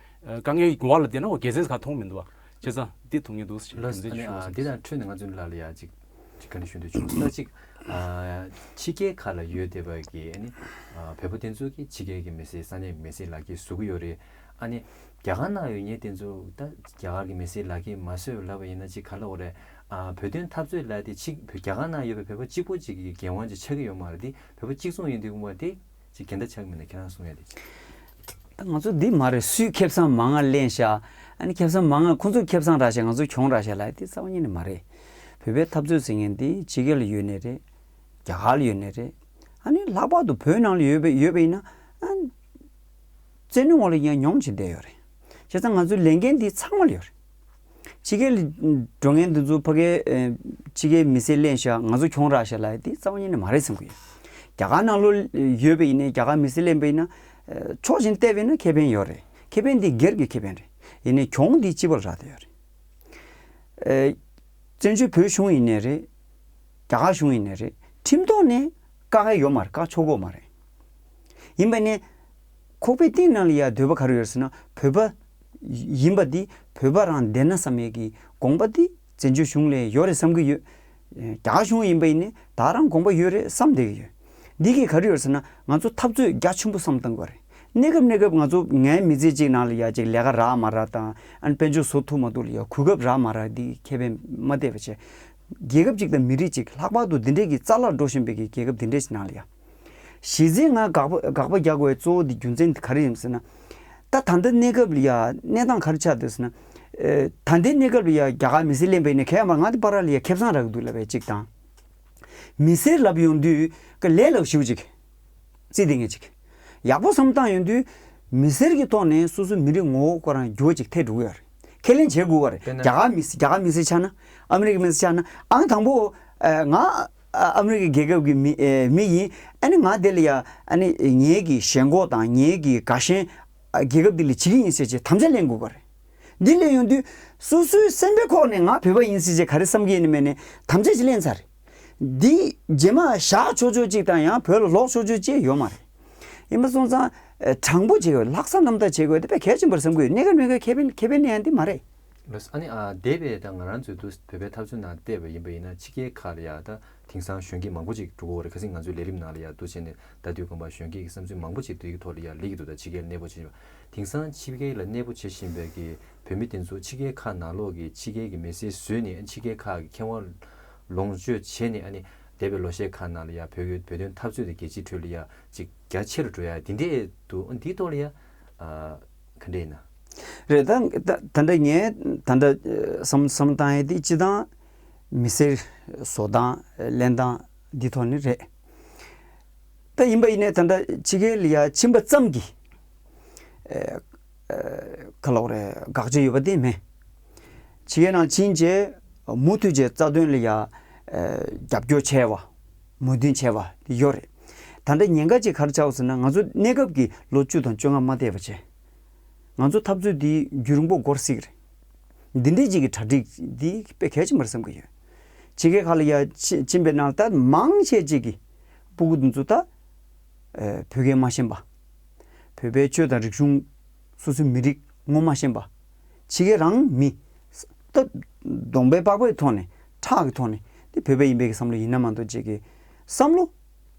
དཀའ་ངལ་འོག་ལ་བསྡད་ན་ཁོ་དགེ་མཚན་ག་མཐོང་མི་འདུག་བ། བྱས་ཙང་དེ་ཐུགས་མཉེས་འདུག་ཟེར་ལགས་དེ་འདྲ་ཞུ་བ་ཨ་ཡིན། འདི་དང་འཕྲོས་ནས་ང་ཚོའི་ལ་ལ་ཡ་ཅིག་ཅིག་ག་འདྲ་ཞུ་འདོད་བྱུང་ད་ཅིག་ཨ་ཕྱི་རྒྱལ་ཁག་ལ་ཡོད་བསྡད་པ་གི་ཨ་ནི་ཨ་བོད་པ་དེ་ཚོ་གི་ཕྱི་རྒྱལ་གི་མི་སེར་ས་གནས་གི་མི་སེར་ལག་འཁྱེར་བཟོ་གི་ཡོད་རེད། ཨ་ནི་རྒྱ་གར་ནང་ཡོད་མཁན་དེ་ཚོ་ད་རྒྱ་གར་གི་མི་སེར་ལག་འཁྱེར་མ་བཟོས་ལབ་པ་ཡིན་ན་ཅིག་ག་ལབ་དགོས་རེད། ཨ་བོད་དོན་འཐབ་རྩོད་ལབ་དེ་ཅིག་བོད་རྒྱ་གར་ནང་ཡོད་པའི་བོད་པ་གཅིག་པོ་ཅིག་གི་འགན་དབང་ཅིག་ཆགས་ཀྱི་ཡོད་མ་རེད་དེ་བོད་པ་གཅིག་མཚུངས་ཡིན་དུས་ཁོ་མ་དེ་ཅིག་འགལ་ཟླ་ཆགས་ཀྱི་མིན་ན་ཁྱེད་རང་གསུང་ཡ་དེ་ཅིག་ད་ང་ཚོ་འདི་མ་རེད། སུས་ཁེ་བཟང་མང་ང་ལེན་ཤག་ཨ་ནི་ཁེ་བཟང་མང་ང་ཁོང་ཚོ་ཁེ་བཟང་རག་ཤག་ང་ཚོ་གྱོང་རག་ཤག་ལབ་ཡ་དེ་རྩ་བ་ཉིད་ནས་མ་རེད། བོད་པའི་འཐབ་རྩོད་ཟེར་མཁན་འདི་ཕྱི་རྒྱལ་ལ་ཡོད་ནའི་རེད། རྒྱ་གར་ལ་ཡོད་ནའི་རེད། ཨ་ནི་ལྷག་པར་དུ་བོད་ནང་ལ་ཡོད་པ་ཡོད་པ་ཡིན་ན་ཨ་བཙན་གནོན་འོག་ལ་ཡང་མྱོང་བྱས་བསྡད་ཡོད་རེད། བྱས་ཙང་ང་ཚོའི་ལས་འགན་འདི་ཚང་མ་ལ་ཡོད་རེད། ཕྱི་རྒྱལ་ལ་འགྲོ་མཁན་འདི་ཚོ་ཕ་གིའི་ཨེ་ཕྱི་རྒྱལ་མི་སེར་ལེན་ཤག་ང་ཚོ་གྱོང་རག་ཤག་ལབ་ཡ་དེ་རྩ་བ་ཉིད་ནས་མ་རེད་བསམ་གི་ཡོད། རྒྱ་གར་ནང་ལོགས་ཡོད་པ་ཡིན་ནའི་རྒྱ་གར་མི་སེར་ལེན་པ་ཡིན་ན་ཨེ་ཕྱོགས་གཞན་བལྟས་པ་ཡིན་ན་ཁེ་ཕན་ཡོད་རེད། ཁེ་ཕན་འདི་སྒེར་གྱི་ཁེ་ཕན་རེད། ཡིན་ནའི་གྱོང་འདི་སྤྱི་པ་ལ་རག་བསྡད་ཡོད་རེད། ཨེ་བཙན་བྱོལ་བོད་གཞུང་ཡིན་ནའི་རེད། རྒྱ་གར་གཞུང་ཡིན་ནའི་རེད། ཁྲིམས་ཐོག་ནས་བཀག་ཡ་ཡོད་མ་རེད། བཀག་ཆོག་གི་ཡོད་མ་རེད། ཡིན་པ་ནི་ཁོག་པའི་གཏིང་ནང་ལ་ཡ་འདོད་པ་ག་རེ་ཡོད་ཟེར་ན་བོད་པ་ཡིན་པ་འདི་བོད་པ་རང་བསྡད་ན་བསམ་ཡས་ཀྱི་དགོངས་པ་འདི་བཙན་བྱོལ་གཞུང་ལ་ཡོད་རེད་བསམ་གྱི་ཡོད། རྒྱ་གར་གཞུང་ཡིན་པ་ཡིན་ནི་ད་རང་དགོངས་པ་ཡོད་རེད་བསམ་བསྡད་ཀྱི་ཡོད། འདི་གིས་ག་རེ་ཡོད་ཟེར་ན་ང་ཚོ་འཐབ་རྩོད་རྒྱ་ཆེན་པོ་བསམ་བཏང་དགོས་རེད། གནས་སྐབས་གནས་སྐབས་ང་ཚོ་ངའི་མི་ཚེ་གཅིག་ནང་ལ་ཡ་གཅིག་ལས་ཀ་རག་མ་རག་དང་ཨ་ནི་དཔལ་འབྱོར་བཟོ་ཐུབ་མ་ཐུབ་ལ་ཡ་གོ་སྐབས་རག་མ་རག་འདི་ཁེ་ཕན་མ་བལྟས་པ་བྱས། རྒྱལ་ཁབ་ཅིག་དང་མི་རིགས་ཅིག་ལྷག་པར་དུ་འདི་འདྲས་ཀྱི་རྩ་བརླག་འགྲོ་བཞིན་པའི་གི་རྒྱལ་ཁབ་འདི་འདྲས་ནང་ལ་ཡ། གཞི་རྩའི་ང་དགག་པ་དགག་པ་རྒྱག་དགོས་པའི་གཙོ་བོ་འདི་རྒྱུ་མཚན་འདི་ག་རེ་ཡིན་ཟེར་ན། ད་ད་ལྟ་གནས་སྐབས་ལ་ཡ་གནས་སྟངས་ག་རེ་ཆགས་འདུག་ཟེར་ན། ཨེ་ད་ལྟའི་གནས་སྐབས་ལ་ཡ་རྒྱ་གར་མི་སེར་ལེན་པ་ཡིན་ན་གས་མ་ང་འདི་བར་ལ་ཡ་ཁེ་བཟང་རག་གི་འདུག་ལབ་པའི་གཅིག་དང་། མི་སེར་ལབ་ཡོང་དུས་ཀ་ལས་སླ་པོ་ཞེ་པོ་ཅིག་རྩིས་དེ་ངས་ཅིག་ཡག་པོ་བསམ་བཏང་ཡོང་དུས་མི་སེར་གྱི་ཐོག་ནས་སོ་སོའི་མི་རིགས་ངོ་བོ་ཁོ་རང་འགྱུར་བ་ཅིག་ཐེབས་འགྲོ་གི་ཡོད་རེད། ཁས་ལེན་བྱེད་དགོས་པ་རེད། དཔེར་ན། རྒྱ་གར་མི་སེར་རྒྱ་གར་མི་སེར་ཆགས་ན་ཨ་མི་རི་ཀའི་མི་སེར་ཆགས་ན་ཨང་དང་པོ་ཨ་ང་ཨ་ཨ་མི་རི་ཀའི་རྒྱལ་ཁབ་ཀྱི་མི་ཨེ་མི་ཡིན། ཨ་ནི་ང་དེ་ལ་ཡ་ཨ་ནི་ངེད་ཀྱི་ཞེན་ཁོག་དང་ངེད་ཀྱི་དགའ་ཞེན་ཨ་རྒྱལ་ཁབ་འདི་ལ་བྱེད་ཀྱི་ཡིན་ཟེར་བྱས་དམ་བཅའ་ལེན་དགོས་པ་རེད། འདི་ལས་ཡོང་དུས་སོ་སོའི་སེམས་པའི་ཁོག་ནས་ང་བོད་པ་ཡིན་ཟེར་བྱས་ག་རེ་བསམ་གྱི་ཡིན་ནི་མེད་ནས་དམ་བཅའ་ཅིག་ལེན་ཚར་རེད། འདི་རྗེས་མ་བཞག་ཆོག་ཆོག་ཅིག་དང་ཡང་བོད་ལ་ལོག་ཆོག་ཆོག་ཅིག་ཡོད་མ་རེད། ཡིན་པ་སོང་ཙང་ཨ་དྲང་པོ་བྱེད་དགོས། ལྷག་བསམ་རྣམ་དག་བྱེད་དགོས། དེ་དཔེ་གལ་ཆེན་པོ་རེད་བསམ་གྱི་ཡོད། གནས་སྐབས་གནས་སྐབས་ཁེ་ཕན་ཁེ་ཕན་ལེན་ཡ་འདི་མ་རེད། ལགས་སོ། ཨ་ནི་ཨ་འདས་པའི་ད་ང་རང་ཚོའི་འདུག་བོད་པའི་འཐབ་རྩོད་ནང་བལྟས་པ་ཡིན་པ་ཡིན་ན་ཕྱི་རྒྱལ་ཁག་ལ་ཡ་ད་དེང་སང་གཞོན་སྐྱེས་མང་པོ་ཅིག་འགྲོ་གི་ཡོད་རེད། ཁ་སང་ང་ཚོའི་ལས་རིམ་ནང་ལ་ཡ་འདུག་བྱས་ནས་ད་དུས་གོང་པ་གཞོན་སྐྱེས་ཀྱི་བསམ་ཚུལ་མང་པོ་ཅིག་འདུག་གི་ཐོག་ལ་ཡ་སླེབས་ཀྱི་འདུག་ད་ཕྱི་རྒྱལ་ལ་གནས་སྤོ་བྱེད་བཞིན་པ། དེང་སང་ཕྱི་རྒྱལ་ལ་གནས་སྤོ་བྱེད་བཞིན་པའི་གི་བོད་མི་དེ་ཚོ་ཕྱི་རྒྱལ་ཁག་ནང་ལོགས་ཀྱི་ཕྱི་རྒྱལ་གྱི་མི་སེར་བཟོས་ནས་ཕྱི་རྒྱལ་ཁག་གི་ཁེ་དབང་ལོངས་སྤྱོད་བྱས་ནས་ཨ་ནི་འདས་པའི་ལོ་ཤས་ཁག་ནང་ལ་ཡ་བོད་ཀྱི་བོད་དོན་འཐབ་རྩོད་དེ་རྒྱལ་སྤྱིའི་ཁྲོད་ལ་ཡ་ཅིག་རྒྱ་ཆེ་རུ་འགྲོ་ཡ་དེ་འདྲས་འདུག་འདིའི་ཐོག་ལ་ཡ་ཨ་ག་འདྲས་ཡིན་ན། རེད། ད་ད་ད་ལྟ་ངས་ད་ལྟ་བསམ་བསམ་བཏང་ཡས་དེ་སྤྱི་བཏང་མི་སེར་བཟོ་སྟངས་ལེན་སྟངས་འདི་ཐོག་ནས་རེད། ད་ཡིན་པ་ཡིན་ནའི་ད་ལྟ་ཕྱི་རྒྱལ་ལ་ཡ་ཕྱིན་པ་ཙམ་གྱིས་ཨེ་ཨེ་ག་ལབ་དགོས་རེད། དགག་བྱ་ཡོད་པ་དེ་མེད། ཕྱི་རྒྱལ་ནང་ཕྱིན་བྱས་མུ་མཐུད་བྱས་རྩ་དོན་ལ་ཡ་ཨེ་རྒྱབ་སྐྱོར་བྱས་པ་མོས་མཐུན་བྱས་པ་དེ་ཡོད་རེད། ད་ལྟ་ཉེན་ཁ་ཅིག་ག་རེ་ཆགས་ཟེར་ན་ང་ཚོ་གནས་སྐབས་ཀྱི་ལོ་བཅུ་དང་བཅོ་ལྔ་མ་བསྡད་པ་བྱས། ང་ཚོ་འཐབ་རྩོད་འདི་རྒྱུན་རིང་པོ་འགོར་སྲིད་ཀྱི་རེད། འདི་འདྲའི་ཅིག་གི་གྲ་སྒྲིག་འདི་དཔེ་གལ་ཆེན་པོ་རེད་བསམ་གྱི་ཡོད། ཕྱི་རྒྱལ་ཁག་ལ་ཡ་ཕྱི་ཕྱིན་པའི་ནང་ད་མང་ཆེ་ཅིག་གི་སྤུ་གུ་འདི་ཚོ་ད་ཨེ་བོད་སྐད་མ་ཤེས་པ། བོད་པའི་ཆོས་དང་རིག་གཞུང་སོ་སོའི་མི་རིགས་ངོ་མ་ཤེས་པ། ཕྱི་རྒྱལ་རང་མི་ད་གདོང་པའི་པགས་པའི་ཐོག་ནས་ཁྲག་གི་ཐོག་ནས་འདི་བོད་པ་ཡིན་པའི་གི་བསམ་བློ་ཡིན་ན་མ་གཏོགས་ཅིག་གི་བསམ་བློ་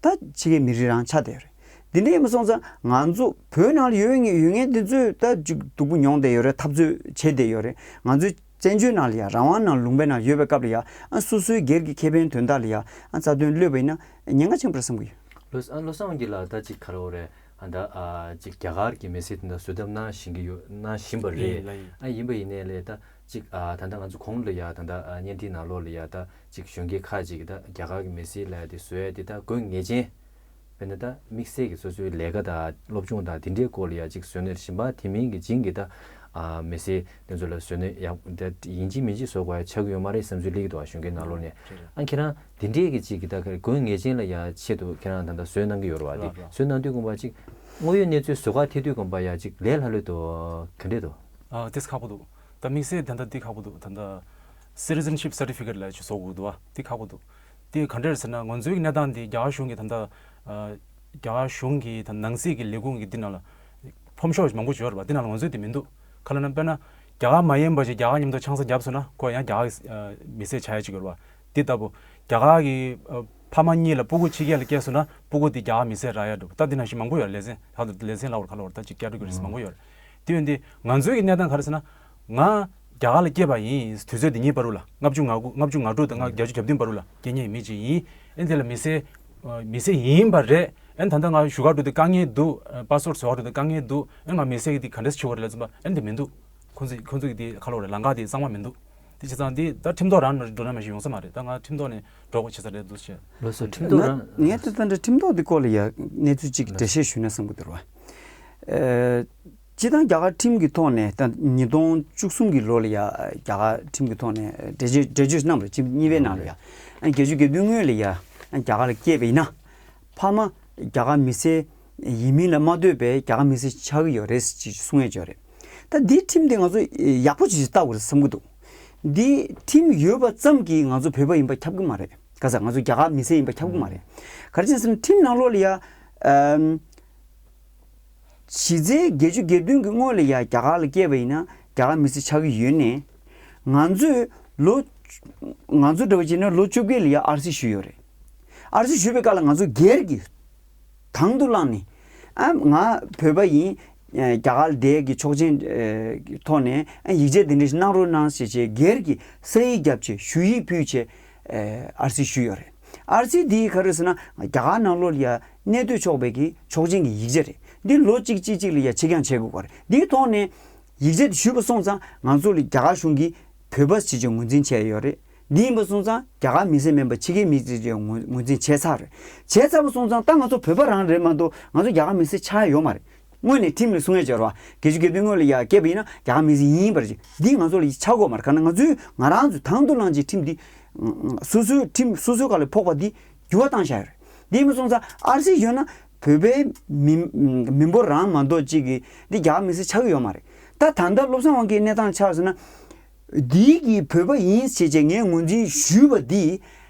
ད་ཕྱི་རྒྱལ་མི་རིགས་རང་ཆགས་བསྡད་ཡོད་རེད། འདི་འདྲ་ཡིན་པ་སོང་ཙང་ང་ཚོ་བོད་ནང་ལ་ཡོད་ངེས་ཡོད་ངེས་འདི་ཚོས་ད་ཅིག་སྡུག་པོ་མྱོང་བསྡད་ཡོད་རེད། འཐབ་རྩོད་བྱས་བསྡད་ཡོད་རེད། ང་ཚོའི་བཙན་བྱོལ་ནང་ལ་ཡ་རང་དབང་ནང་ལུང་པའི་ནང་ཡོད་པའི་སྐབས་ལ་ཡ་ཨ་སོ་སོའི་སྒེར་གྱི་ཁེ་ཕན་དོན་དག་ལ་ཡ་ཨ་རྩ་དོན་གློད་པ་ཡིན་ན་ཉེན་ཁ་ཆེན་པོ་རེད་བསམ་གྱི་ཡོད། ལོས་ཨ་བློ་བཟང་དབང་རྒྱལ་ལགས་ད་ཅིག་ག་རེ་རེད། ཨ་ད་ཨ་ཅིག་རྒྱ་གར་གྱི་མི་སེར་དེ་འདྲ་བཟོ་ཐབས་གནང་བཞིན་གྱི་ཡོད། གནང་བཞིན་པ་རེད། ཡིན་ལ་ཡིན། ཨ་ཡིན་པ་ཡིན་ནའི་ལས་ད་ཅིག་ཨ་ད་ལྟ་ང་ཚོ་གོང་ལ་ཡ་ད་ལྟ་ཨ་བརྙན་འཕྲིན་ནང་ལོགས་ལ་ཡ་ད་ཅིག་གཞོན་སྐྱེས་ཁག་ཅིག་གིས་ད་རྒྱ་གར་གྱི་མི་སེར་ལབ་ཡ་དེ་བཟོ་ཡ་དེ་ད་དགོས་ངེས་ཅན། དཔེར་ན་ད་དམིགས་བསལ་གྱི་སོ་སོའི་ལས་ཀ་དང་སློབ་སྦྱོང་དང་དེ་འདྲའི་སྐོར་ལ་ཡ་ཅིག་བཟོས་ནས་གཞན་པ་དེ་མིན་གྱི་བྱིངས་ཀྱི་ད་ཨ་མི་སེར་དེ་ཚོ་ལ་བཟོས་ནས་ཡག་ད་ཡིན་གཅིག་མིན་གཅིག་བཟོ་དགོས་ཡ་ཆགས་ཀྱི་ཡོད་མ་རེད་བསམ་ཚུལ་སླེབས་ཀྱི་འདུག་བ། གཞོན་སྐྱེས་ནང་ལོགས་ནས། རེད་རེད། ཨ་ཁྱེད་རང་དེ་འདྲས་ཀྱི་ཅིག་གི་ད་ག་རེ་དགོས་ངེས་ཅན་ལ་ཡ་ཆེད་དུ་ཁྱེད་རང་ད་ལྟ་བཟོས་གནང་གི་ཡོད་རེད་བ། དེ་རེད་རེད། བཟོས་གནང་དུས་དགོངས་པ་ཅིག་ དངོས་ཡོད་གནས་ཚུལ་བཟོ་ག་ཐད་དུས་ཀྱང་པ་ཡ་ཅིག་ལས་སླ་ལོས་དོ་ག་འདྲས་དོ། ཨ་དེས་ཁག་པོ་འདུག་ད་དམིགས་བསལ་ད་ལྟ་འདི་ཁག་པོ་འདུག་ད་ལྟ་citizenship certificate ལ་ཅིག་བཟོ་དགོས་འདུག་བ། འདི་ཁག་པོ་འདུག་དེ་ག་འདྲས་ཟེར་ན་ང་ཚོའི་གནས་སྟངས་འདི་རྒྱ་གར་གཞུང་གི་ད་ལྟ་ཨ་རྒྱ་གར་གཞུང་གི་ད་ནང་སྲིད་ཀྱི་ལས་ཁུངས་ཀྱི་འདི་ནང་ལ་ཕོམ་ཤོག་མང་པོ་ཡོད་རེད་བ། འདི་ནང་ལ་ང་ཚོའི་འདི་མི་འདུག་ག་ལ་ན་དཔེར་ན་རྒྱ་གར་མ་ཡིན་པ་ཞིག་རྒྱ་གར་མཉམ་དུ་ཆང་ས་བརྒྱབ་སོང་ན་ཁོ་ཡང་རྒྱ་གར་གྱི་ཨ་མི་སེར་ཆགས་ཡ་ཅིག་ཡོད་རེད་བ། འདི་ལྟ་བུ་རྒྱ་གར་གྱི་ཨ་ཕ་མ་གཉིས་ལ་སྤུ་གུ་ཕྱི་རྒྱལ་ལ་སྐྱེས་སོང་ན་སྤུ་གུ་འདི་རྒྱ་གར་མི་སེར་རག་ཡ་འགྲོ། ད་འདི་ནང་བཞིན་མང་པོ་ཡོད་རེད། ལེ་ཚན་ལྷག་ཏུ་ལེ་ཚན་ལ་བར་ཁ་ལ་བར་ད་ཅིག་categories་མང་པོ་ཡོད་རེད། དེ་ཡོད་འདི་ང་ཚོའི་གི་གནས་སྟངས་ག་རེ་ཟེར་ན་ང་རྒྱ་གར་ལ་སྐྱེས་པ་ཡིན། དུས་ཚོད་འདི་གཉིས་བར་དུ་ལ་ལྔ་བཅུ་ང་དགུ་ལྔ་བཅུ་ང་དྲུག་དང་ང་བརྒྱད་ཅུ་གྱ་བདུན་བར་དུ་ལ་སྐྱེས་མཁན་མི་ཅིག་ཡིན། ཨེ་འདི་ལ་མི་སེར་ཨ་མི་སེར་ཡིན་པ་རེད། ཨེ་ད་ལྟ་ང་བཞུགས་སྒར་འགྲོ་དུས་དཀའ་ངལ་འདུག་ཨ་passport་བཟོ་བར་འགྲོ་དུས་དཀའ་ངལ་འདུག་ཨེ་ང་མི་སེར་གི་འདི་ག་འདྲས་བྱེད་དགོས་རེད་ལབ་ཙམ་པ་ཨེ་འདི་མི་འདུག་ཁོང་ཚོས་ཁོང་ཚོས་ཀྱི་དེ་ཁ་ལོ་རེད་ལམ་ཁ་དེ་གཙང་མ་མི་འདུག་དེ་བྱས་ཙང་དེ་ད་ཁྲིམས་ཐོག་རང་ནས་འགྲོ་ན་མ་ཞིག་ཡོང་ས་མ་རེད། ད་ང་ཁྲིམས་ཐོག་ནས་འགྲོ་དགོས་བྱེད་ས་རེད་འདུག་ཟེར། ལགས་སོ། ཁྲིམས་ཐོག་ང་རང་ངས་ད་ལྟ་འདྲ་ཁྲིམས་ཐོག་དེ་སྐོར་ལ་ཡ་གནས་ཚུལ་གཅིག་འགྲེལ་བཤད་ཞུས་ན་བསམ་གི་འདུག་རེད་བ། ཨེ། སྤྱིར་བཏང་རྒྱ་གར་ཁྲིམས་ཀྱི་ཐོག་ནས་ད་ཉིས་སྟོང་བཅུ་གསུམ་གྱི་ལོ་ལ་ཡ་རྒྱ་གར་ཁྲིམས་ཀྱི་ཐོག་ནས་འགྲེལ་བརྗོད་འགྲེལ་བརྗོད་གནང་བ་རེད། ཁྲིམས་གཉིས་པའི་ནང་ལ་ཡ་ཨ་བརྒྱད་ཅུ་གྱ་བདུན་སྔོན་ལ་ཡ་རྒྱ་གར་ལ་སྐྱེས་པ་ཡིན་ན་ཕ་མ་རྒྱ་གར་མི་སེར་ཡིན་མིན་ལ་མ་ལྟོས་པའི་རྒྱ་གར་མི་སེར་ཆགས་ཀྱི་ཡོད་རེད་ཅེས་གསུང་ཡས་ཡོད་རེད། ད་འདིའི་ཁྲིམས་དེ་ང་ཚོ་ཡག་པོ་ཅིག་ལྟ་དགོས་རེད་བསམ་གྱི་འདུག་འདིའི་ཁྲིམས་ཡོད་པ་ཙམ་གྱིས་ང་ཚོ་བོད་པ་ཡིན་པ་ཁྱབ་ཀྱི་མ་རེད། ག་ས་ང་ཚོ་རྒྱ་གར་མི་སེར་ཡིན་པ་ཁྱབ་ཀྱི་མ་རེད། ག་རེ་བྱས་ཟེར་ན་ཁྲིམས་ནང་ལོགས་ལ་ཡ་ཨམ། གཞི་རྩའི་བརྒྱད་ཅུ་གྱ་བདུན་གྱི་སྔོན་ལ་ཡ་རྒྱ་གར་ལ་སྐྱེས་པ་ཡིན་ན་རྒྱ་གར་མི་སེར་ཆགས་ཀྱི་ཡོད་ནའི། ང་ཚོས་ལོ། ང་ཚོ་འདྲ་བ་བྱས་ན་ལོ་བཅོ་བརྒྱད་ལ་ཡ་ཨར་སི་ཞུས་ཡོད་རེད། ཨར་སི་ཞུས་པའི་སྐབས་ལ་ང་ཚོ་སྒེར་གྱི་དང་དུ་བླངས་ནས། ཨ་ང་བོད་པ་ཡིན། རྒྱ་གར་ལ་བསྡད་ཀྱི་ཆོག་མཆན་ཐོག་ནས་ཡིག་ཆ་དེ་འདྲ་ཞིག་གནང་རོགས་གནང་ཞེས་བྱས་སྒེར་གྱི་ས་ཡིག་བརྒྱབ་བྱས་ཞུ་ཡིག་ཕུལ་བྱས་ཨར་སི་ཞུས་ཡོད་རེད། ཨར་སི་འདི་ག་རེ་ཟེར་ན་རྒྱ་གར་ནང་ལོགས་ལ་ཡ་གནས་སྡོད་ཆོག་པའི་གི་ཆོག་མཆན་གྱི་ཡིག་ཆ་རེད། འདི་ལོ་གཅིག་གཅིག་གཅིག་ལ་ཡ་ཕྱིར་འགྱངས་བྱེད་དགོས་པ་རེད། འདིའི་ཐོག་ནས་ཡིག་ཆ་དེ་ཞུས་པ་སོང་ཙང་ང་ཚོ་ལ་རྒྱ་གར་གཞུང་གིས་བོད་པ་ཞེས་བྱས་ངོས་འཛིན་བྱས་ཡོད་རེད། འདི་ཡིན་པ་སོང་ཙང་རྒྱ་གར་མི་སེར་མིན་པ་ཕྱི་རྒྱལ་མི་ཞེས་བྱས་ངོས་ངོས་འཛིན་བྱས་ཚར་རེད། བྱས་ཚར་བ་སོང་ཙང་ད་ང་ཚོ་བོད་པ་རང་རེད་མ་གཏོགས་ང་ཚོ་རྒྱ་གར་མི་སེར་ཆགས་ཡ་ཡོད་མ་རེད། དངོས་གནས་ཁྲིམས་ལ་སྲུང་ཡས་སྦྱར་བ་བརྒྱད་ཅུ་གྱ་བདུན་སྔོན་ལ་ཡ་སྐྱེས་པ་ཡིན་ན་རྒྱ་གར་མི་སེར་ཡིན་པར་བྱེད། འདི་ང་ཚོ་ལ་ཆགས་དགོས་མ་རེད། ག་ན་ང་ཚོས་ང་རང་ཚོས་དང་དུ་བླངས་ཀྱི་ཁྲིམས་འདི་སོ་སོའི་ཁྲིམས་སོ་སོའི་སྒང་ལ་ཕོག་པ་འདི་འགྱུར་བ་བཏང་བཞག་ཡོད་རེད། འདི་ཡིན་པ་སོང་ཙང་ཨར་སི་ཡོད་ན་བོད་པའི་མི་མི་འབོར་རང་མ་གཏོགས་གཅིག་གིས་འདི་རྒྱ་གར་མི་སེར་ཆགས་ཀྱི་ཡོད་མ་རེད། ད་ད་ལྟ་བློ་བཟང་དབང་རྒྱལ་གནས་སྟངས་ཆགས་ཟེར་ན། འདི་གི་བོད་པ་ཡིན་ཞེས་བྱས་ངས་ངོས་འཛིན་ཞུས་པ་འདི་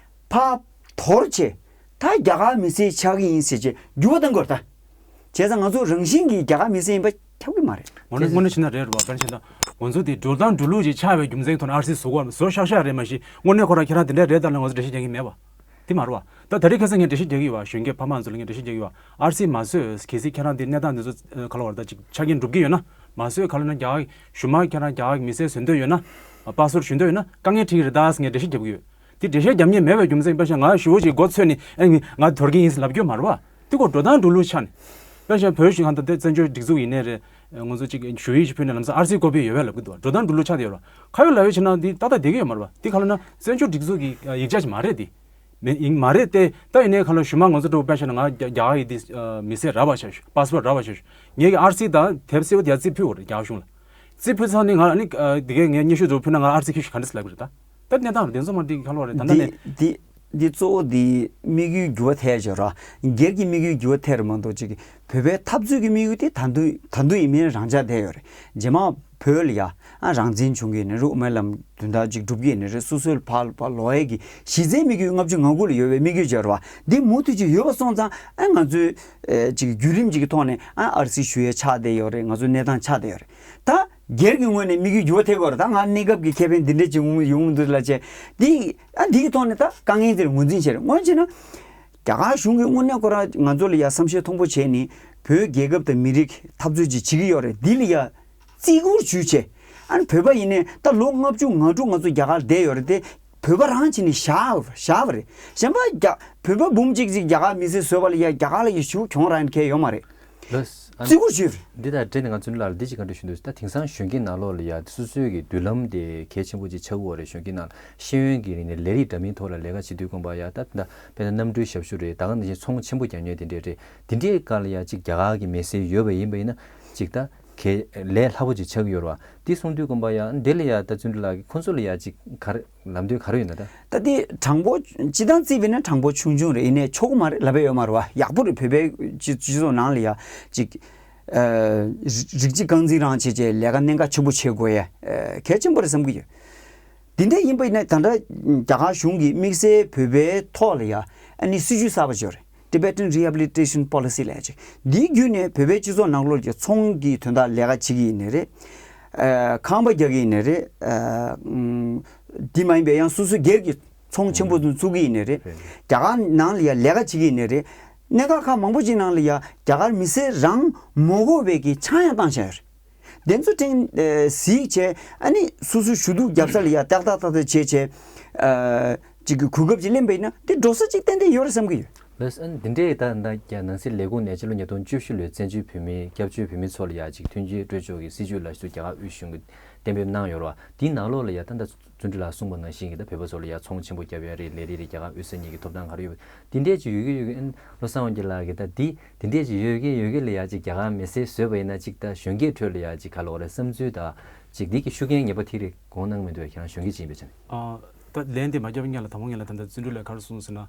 ཕར་དོར་བྱས་ད་རྒྱ་གར་མི་སེར་ཆགས་ཀྱི་ཡིན་ཞེས་བྱས་འགྱུར་བ་གཏང་དགོས་རེད་ད། བྱས་ཙང་ང་ཚོ་རང་བཞིན་གྱིས་རྒྱ་གར་མི་སེར་ཡིན་པ་ཁྱབ་ཀྱི་མ་རེད། དངོས་གནས་དངོས་གནས་བྱས་ན་རེད་རེད་བ། དཔེར་ན་བྱས་ན་ང་ཚོ་དེ་འགྲོ་སྟངས་འགྲོ་ལུགས་ཅིག་ཆགས་པའི་རྒྱུ་མཚན་ཐོག་ནས་ཨར་སི་བཟོ་དགོས་བཟོ་ཤག་ཤག་རེད་མ་གཞི་དངོས་གནས་ཁོ་རང་ཁྱེད་རང་དེ་འདྲ་རེད་ད་ལ་ང་ཚོ་འགྲེལ་བཤད་རྒྱག་གི་མེད་བ། དེ་མ་རེད་བ། ད་ད་རེས་ཁ་སང་ངས་འགྲེལ་བཤད་རྒྱག་གི་ཡོད་བ། གཞོན་སྐྱེས་ཕ་མ་ཚོ་ལ་ངས་འགྲེལ་བཤད་རྒྱག་གི་ཡོད་བ། ཨར་སི་མ་བཟོས། གལ་སྲིད་ཁྱེད་རང་དེ་གནས་སྟངས་དེ་ཚོ་ག་ལ་བར་ད་ཅིག་ཆ་རྐྱེན་འགྲུབ་ཀྱི་ཡོད་ན། མ་བཟོས་ག་ལ་ན་རྒྱ་གཞུང་མ་ཁྱེད་རང་རྒྱ་མི་སེར་བཟོ་འདོད་ཡོད་ན། པ་སི་པོར་ཊི་ཞུ་འདོད་ཡོད་ན་དཀའ་ངལ་འཕྲད་ཀྱི་རེད་ད་ཟེར་ངས་འགྲེལ་བཤད་རྒྱབ་ཀྱི་ཡོད། དེ་འགྲེལ་བཤད་རྒྱབ་མཁན་མེད་པའི་རྒྱུ་མཚན་དཔེ་ཆ་ང་ཞི་བོ་ཅིག་མགོ་ཚོས་ནས་ཨ་ནི་ང་དོར་གྱི་ཡིན་ཟེར་ལབ་རྒྱུ་མ་རེད་བ། དེ་ཁོ་འགྲོ་སྟངས་འགྲོ་ལུགས་ཆ་ནས། དཔེ་ཆ་བོད་གཞུང་གང་ལྟར་དེ་བཙན་བྱོལ་སྒྲིག་འཛུགས་ཡིན་ནའི་རེད། ང་ཚོ་ཅིག་ཞུ་ཡིག་ཅིག་ཕུལ་ནས་ལམ་སང་ཨར་སི་ཀོ་པི་ཡོད་པས་ལབ་ཀྱི་འདུག་འགྲོ་སྟངས་འགྲོ་ལུགས་ཆ་དེ་ཡོད་རེད། ཁ་ཡོད་ལག་ཡོད་བྱས་ན་འདི་ཏག་ཏག་བསྡད་ཀྱི་ཡོད་མ་རེད་བ། འདི་ག་ལ་ན་བཙན་བྱོལ་སྒྲིག་འཛུགས་ཀྱི་ཡིག་ཆ་ཞིག་མ་རེད་དེ། མེད་ཡིན་མ་རེད་དེ། ད་ཡིན་ནའི་ག་ལ་གཞུང་མང་ང་ཚོ་འགྲོ་དཔེ་བཞག་ན་ང་རྒྱ་རྒྱ་གར་ཡི་དེ་མི་སེར་རག་པ་བྱ་ཞུ་པ་སི་པོར་ཊི་རག་པ་བྱ་ཞུ། ངས་ཀྱི་ཨར་སི་དང་དེབ་སེར་པོ་དེ་རྩིས་ཕུལ་བ་རེད་རྒྱ་གར་གཞུང་ལ། རྩིས་ཕུལ་ཚར་ནས་ང་ལ་ནི་དེ་གས་ངས་སྙན་ཞུ་ཚོ་ཕུལ་ན་ང་ཨར་སི་ཁྱེར་ཤོག་ག་འདྲ་ཟེར་ལབ་ཀྱི་རེད་ད། ད་གནས་སྟངས་རེད་དེ་ཚོ་མ་འགྲིག་ག་ལ་བ་རེད་ད་ལྟ་ནས། འདི་འདི་གཙོ་བོ་འདི་དམིགས་ཡུལ་འགྱུར་བ་ཐེབས་ཡོད་ར། སྒེར་གྱི་དམིགས་ཡུལ་འགྱུར་བ་ཐེབས་ར་མ་གཏོགས་ཅིག་བོད་པའི་འཐབ་རྩོད་ཀྱི་དམིགས་ཡུལ་དེ་ད་དུང་ད་དུང་ཡིན་མིན་རང་འཇགས་བསྡད་ཡོད་རེད། རྗེས་མ་བོད་ལ་ཡ་ཨ་རང་བཙན་བྱུང་གི་ཡིན་ནི་རེད། དབུ་མའི་ལམ་དོན་དག་ཅིག་སྒྲུབ་ཀྱི་ཡིན་ནི་རེད། སོ་སོའི་ཕར་ཕར་ལོག་ཡས་ཀྱི་གཞི་རྩའི་དམིགས་ཡུལ་ལྔ་བཅུ་ང་དགུ་ལ་ཡོད་པའི་དམིགས་ཡུལ་ཅིག་ཡོད་རེད་བ། འདི་མུ་མཐུད་ཅིག་ཡོད་པ་སོང་ཙང་ཨ་ང་ཚོས་ཨེ་ཅིག་བརྒྱུད་རིམ་ཅིག་གི་ཐོག་ནས་ཨ་ཨར་སི་ཞུ་ཡས་ཆགས་བསྡད་ཡོད་རེད། ང་ཚོ་གནས་སྟངས་ཆགས་བསྡད་ཡོད་རེད། ད་སྒེར་གྱི་ངོས་ནས་དམིགས་ཡུལ་འགྱུར་བ་ཐེབས་ཀྱི་ཡོད་རེད། ད་ང་གནས་སྐབས་ཀྱི་ཁེ་ཕན་འདི་འདྲ་ཅིག་ཡོང་ཡོང་གི་འདུག་ལབ་བྱས་འདི་ཨ་འདི་གི་ཐོག་ནས་ད་དཀའ་ངལ་འདིར་ངོས་འཛིན་བྱས་རེད། སྔོན་བྱས་ན། རྒྱ་གར་གཞུང་གིས་དངོས་གནས་ཁོ་རང་ང་ཚོ་ལ་ཡ་བསམ་ཤེས་མཐོན་པོ་བྱས་ནས་བོད་རྒྱལ་ཁབ་དང་མི་རིགས་འཐབ་རྩོད་ཅིག་བྱེད་ཀྱི་ཡོད་རེད། འདི་ལ་ཡ་བརྩི་བཀུར་ཞུས་བྱས། ཨ་ནི་བོད་པ་ཡིན་ནའི་ད་ལོ་ལྔ་བཅུ་ང་དྲུག་ང་ཚོ་རྒྱ་གར་བསྡད་ཡོད་རེད་དེ། བོད་པ་རང་བྱས་ནས་བཞག་བཞག་པ་རེད། གཞན་པ་རྒྱ་བོད་པ་འབུམ་གཅིག་ཅིག་རྒྱ་གར་མི་སེར་བཟོས་པ་ལ་ཡ་རྒྱ་གར་ལ་ཡ་ཞུ་གྱོང་རག་མཁན་ཡོད་མ་རེད། ལགས་སོ། ཨ་བརྩི་བཀུར་ཞུས་པ་རེད། འདི་དང་འབྲེལ་ནས་ང་ཚོ་ལ་འདི་ཅིག་ག་འདྲ་ཞུ་འདོད། ད་དེང་སང་གཞོན་སྐྱེས་ནང་ལོགས་ལ་ཡ་སོ་སོའི་གི་མདུན་ལམ་དེ་གལ་ཆེན་པོ་ཅིག་ཆགས་ཀྱི་ཡོད་རེད། གཞོན་སྐྱེས་ནང་ཤེས་ཡོན་གྱི་རིག་ནས་ལས་རིགས་འདྲ་མིན་ཐོག་ལ་ལས་ཀ་བྱེད་དུས་ཙམ་པ་ཡ་ད་ད་དཔེར་ན་གནམ་གྲུའི་ཞབས་ཞུ་རེད། ད་ག་ནང་བཞིན་ཚོང་ཆེན་པོ་རྒྱག་མཁན་དེ་འདྲས་རེད། དེ་འདྲའི་སྒང་ལ་ཡ་ཅིག་རྒྱ་གར་གྱི་མི་སེར་ཡོད་པ་ཡིན་པ་ཡིན་ན་ཅིག་ད་ གལ་ལས་སླ་པོ་ཅིག་ཆགས་ཀྱི་ཡོད་རེད་བ། འདི་གསུང་དུས་དགོངས་པ་ཡང་འདི་ལ་ཡ་ད་བརྩོན་འགྲུས་ལགས་ཀྱིས་ཁོང་ཚོ་ལ་ཡ་ཅིག་ག་རེ་ལམ་སྟོན་ག་རེ་ཡོད་ན་ད། ད་འདི་གྲངས་འབོར་སྤྱི་བཏང་བརྩིས་པས་ན་གྲངས་འབོར་ཆུང་ཆུང་རེད། ཡིན་ནའི་ཆོག་གི་མ་རེད་ལབ་པ་ཡོད་མ་རེད་བ། ཡག་པོ་རེད། བོད་པའི་སྤྱི་སྤྱི་ཚོགས་ནང་ལ་ཡ་ཅིག་ཨ་རིགས་གཅིག་རྐང་འཛིན་རང་བྱེད་བྱས་ལས་ཀ་གནད་འགག་ཆེན་པོ་བྱེད་དགོས་ཡ་ཨ་གལ་ཆེན་པོ་རེད་བསམ་གྱི་ཡོད། འདི་འདྲ་ཡིན་པ་ཡིན་ན་ད་ལྟ་རྒྱ་གར་གཞུང་གིས་དམིགས་བསལ་བོད་པའི་ཐོག་ལ་ཡ་ཨ་ནི་སྲིད་ཇུས་གསར་པ་ཅིག་ཡོད་རེད། Tibetan Rehabilitation Policy ལབ་ཅིག་འདིའི་བརྒྱུད་ནས་བོད་པའི་སྤྱི་ཚོགས་ནང་ལོགས་ཀྱི་ཚོང་གི་དོན་དག་ལས་ཀ་བྱེད་ཀྱི་ཡིན་ནའི་རེད། ཨ་ཁང་པ་རྒྱག་གི་ཡིན་ནའི་རེད། ཨ་ཨུམ་འདི་མ་ཡིན་པའི་ཡང་སོ་སོའི་སྒེར་གྱི་ཚོང་ཆེན་པོ་ཚོ་བཙུགས་ཀྱི་ཡིན་ནའི་རེད། རྒྱ་གར་ནང་ལ་ཡ་ལས་ཀ་བྱེད་ཀྱི་ཡིན་ནའི་རེད། གནད་འགག་ཁག་མང་པོ་ཅིག་ནང་ལ་ཡ་རྒྱ་གར་མི་སེར་རང་མ་དགོས་པའི་གི་ཆང་ཡང་བཏང་བཞག་ཡོད་རེད། དེ་ཚོ་ཕྲན་ཨ་གཟིགས་བྱས་ཨ་ནི་སོ་སོའི་ཞུ་གཏུག་རྒྱབ་ས་ལ་ཡ་ཏག་ཏག་ཏག་ཏག་བྱས་བྱས་ཨ་ཅིག་གི་གོ་སྐབས་ཅིག་ལེན་པ་ཡིན་ན་དེ་འགྲོ་ས་ཅིག་ཏན་ཏན་ཡོད་རེད་བསམ་གྱི་ཡོད། ལགས་སོ། ཨ་ནི་འདི་འདྲའི་ད་ད་རྒྱ་ནང་སྲིད་ལས་ཁུངས་ནས་ཕྱི་ལོ་ཉིས་སྟོང་བཅུ་བཞི་ལོའི་བཙན་བྱོལ་བོད་མི་སྐྱབས་བཅོལ་བོད་མི་ཚོ་ལ་ཡ་ཅིག་མཐུན་རྐྱེན་སྤྲོད་ཕྱོགས་ཀྱི་སྲིད་ཇུས་ལ་སུ་རྒྱ་གར་དབུས་གཞུང་གིས་གཏན་འབེབས་གནང་ཡོད་རེད་བ། དེའི་ནང་ལོགས་ལ་ཡ་ད་ད་བརྩོན་འགྲུས་ལགས་གསུངས་པ་ནང་བཞིན་གྱི་ད་བོད་པ་ཚོ་ལ་ཡ་ཚོང་ཆེན་པོ་བརྒྱབ་ཡ་རེད། ལས་རིགས་རེད། རྒྱ་གར་དབུས་ས་གཉིས་ཀྱི་ཐོབ་ཐང་ག་རེ་ཡོད་པ་འདི་འདྲས་ཅིག་ཡོད་ཀྱི་ཡོད་ཀྱི། ཨ་ནི་བློ་བཟང་དབང་རྒྱལ་ལགས་ཀྱིས་ད་འདི་འདི་འདྲས་ཅིག་ཡོད་ཀྱི་ཡོད་ཀྱི་ལ་ཡ་ཅིག་རྒྱ་གར་མི་སེར་བཟོས་པ་ཡིན་ན་ཅིག་ད་གཞོན་སྐྱེས་ཁྲོད་ལ་ཡ་ཅིག་ག་ལབ་དགོས་རེད། བསམ་ཚུལ་ད་ཅིག་འདི་གི་ཤུགས་རྐྱེན་ངེས་པ་ཐེབས་རེད་དགོངས་གནང་མི་འདུག་ཁྱེད་རང་གཞོན་སྐྱེས་ཅིག་ཡིན་པའི་ཆ་ནས། ཨ་ད་ལན་དེ་མ་བརྒྱབ་སྔོན་ལ་དང་པོ་ངེད་ལ་ད་ལྟ་བརྩོན་འགྲུས་ལགས་ག་རེ་གསུངས་ཟེར་ན།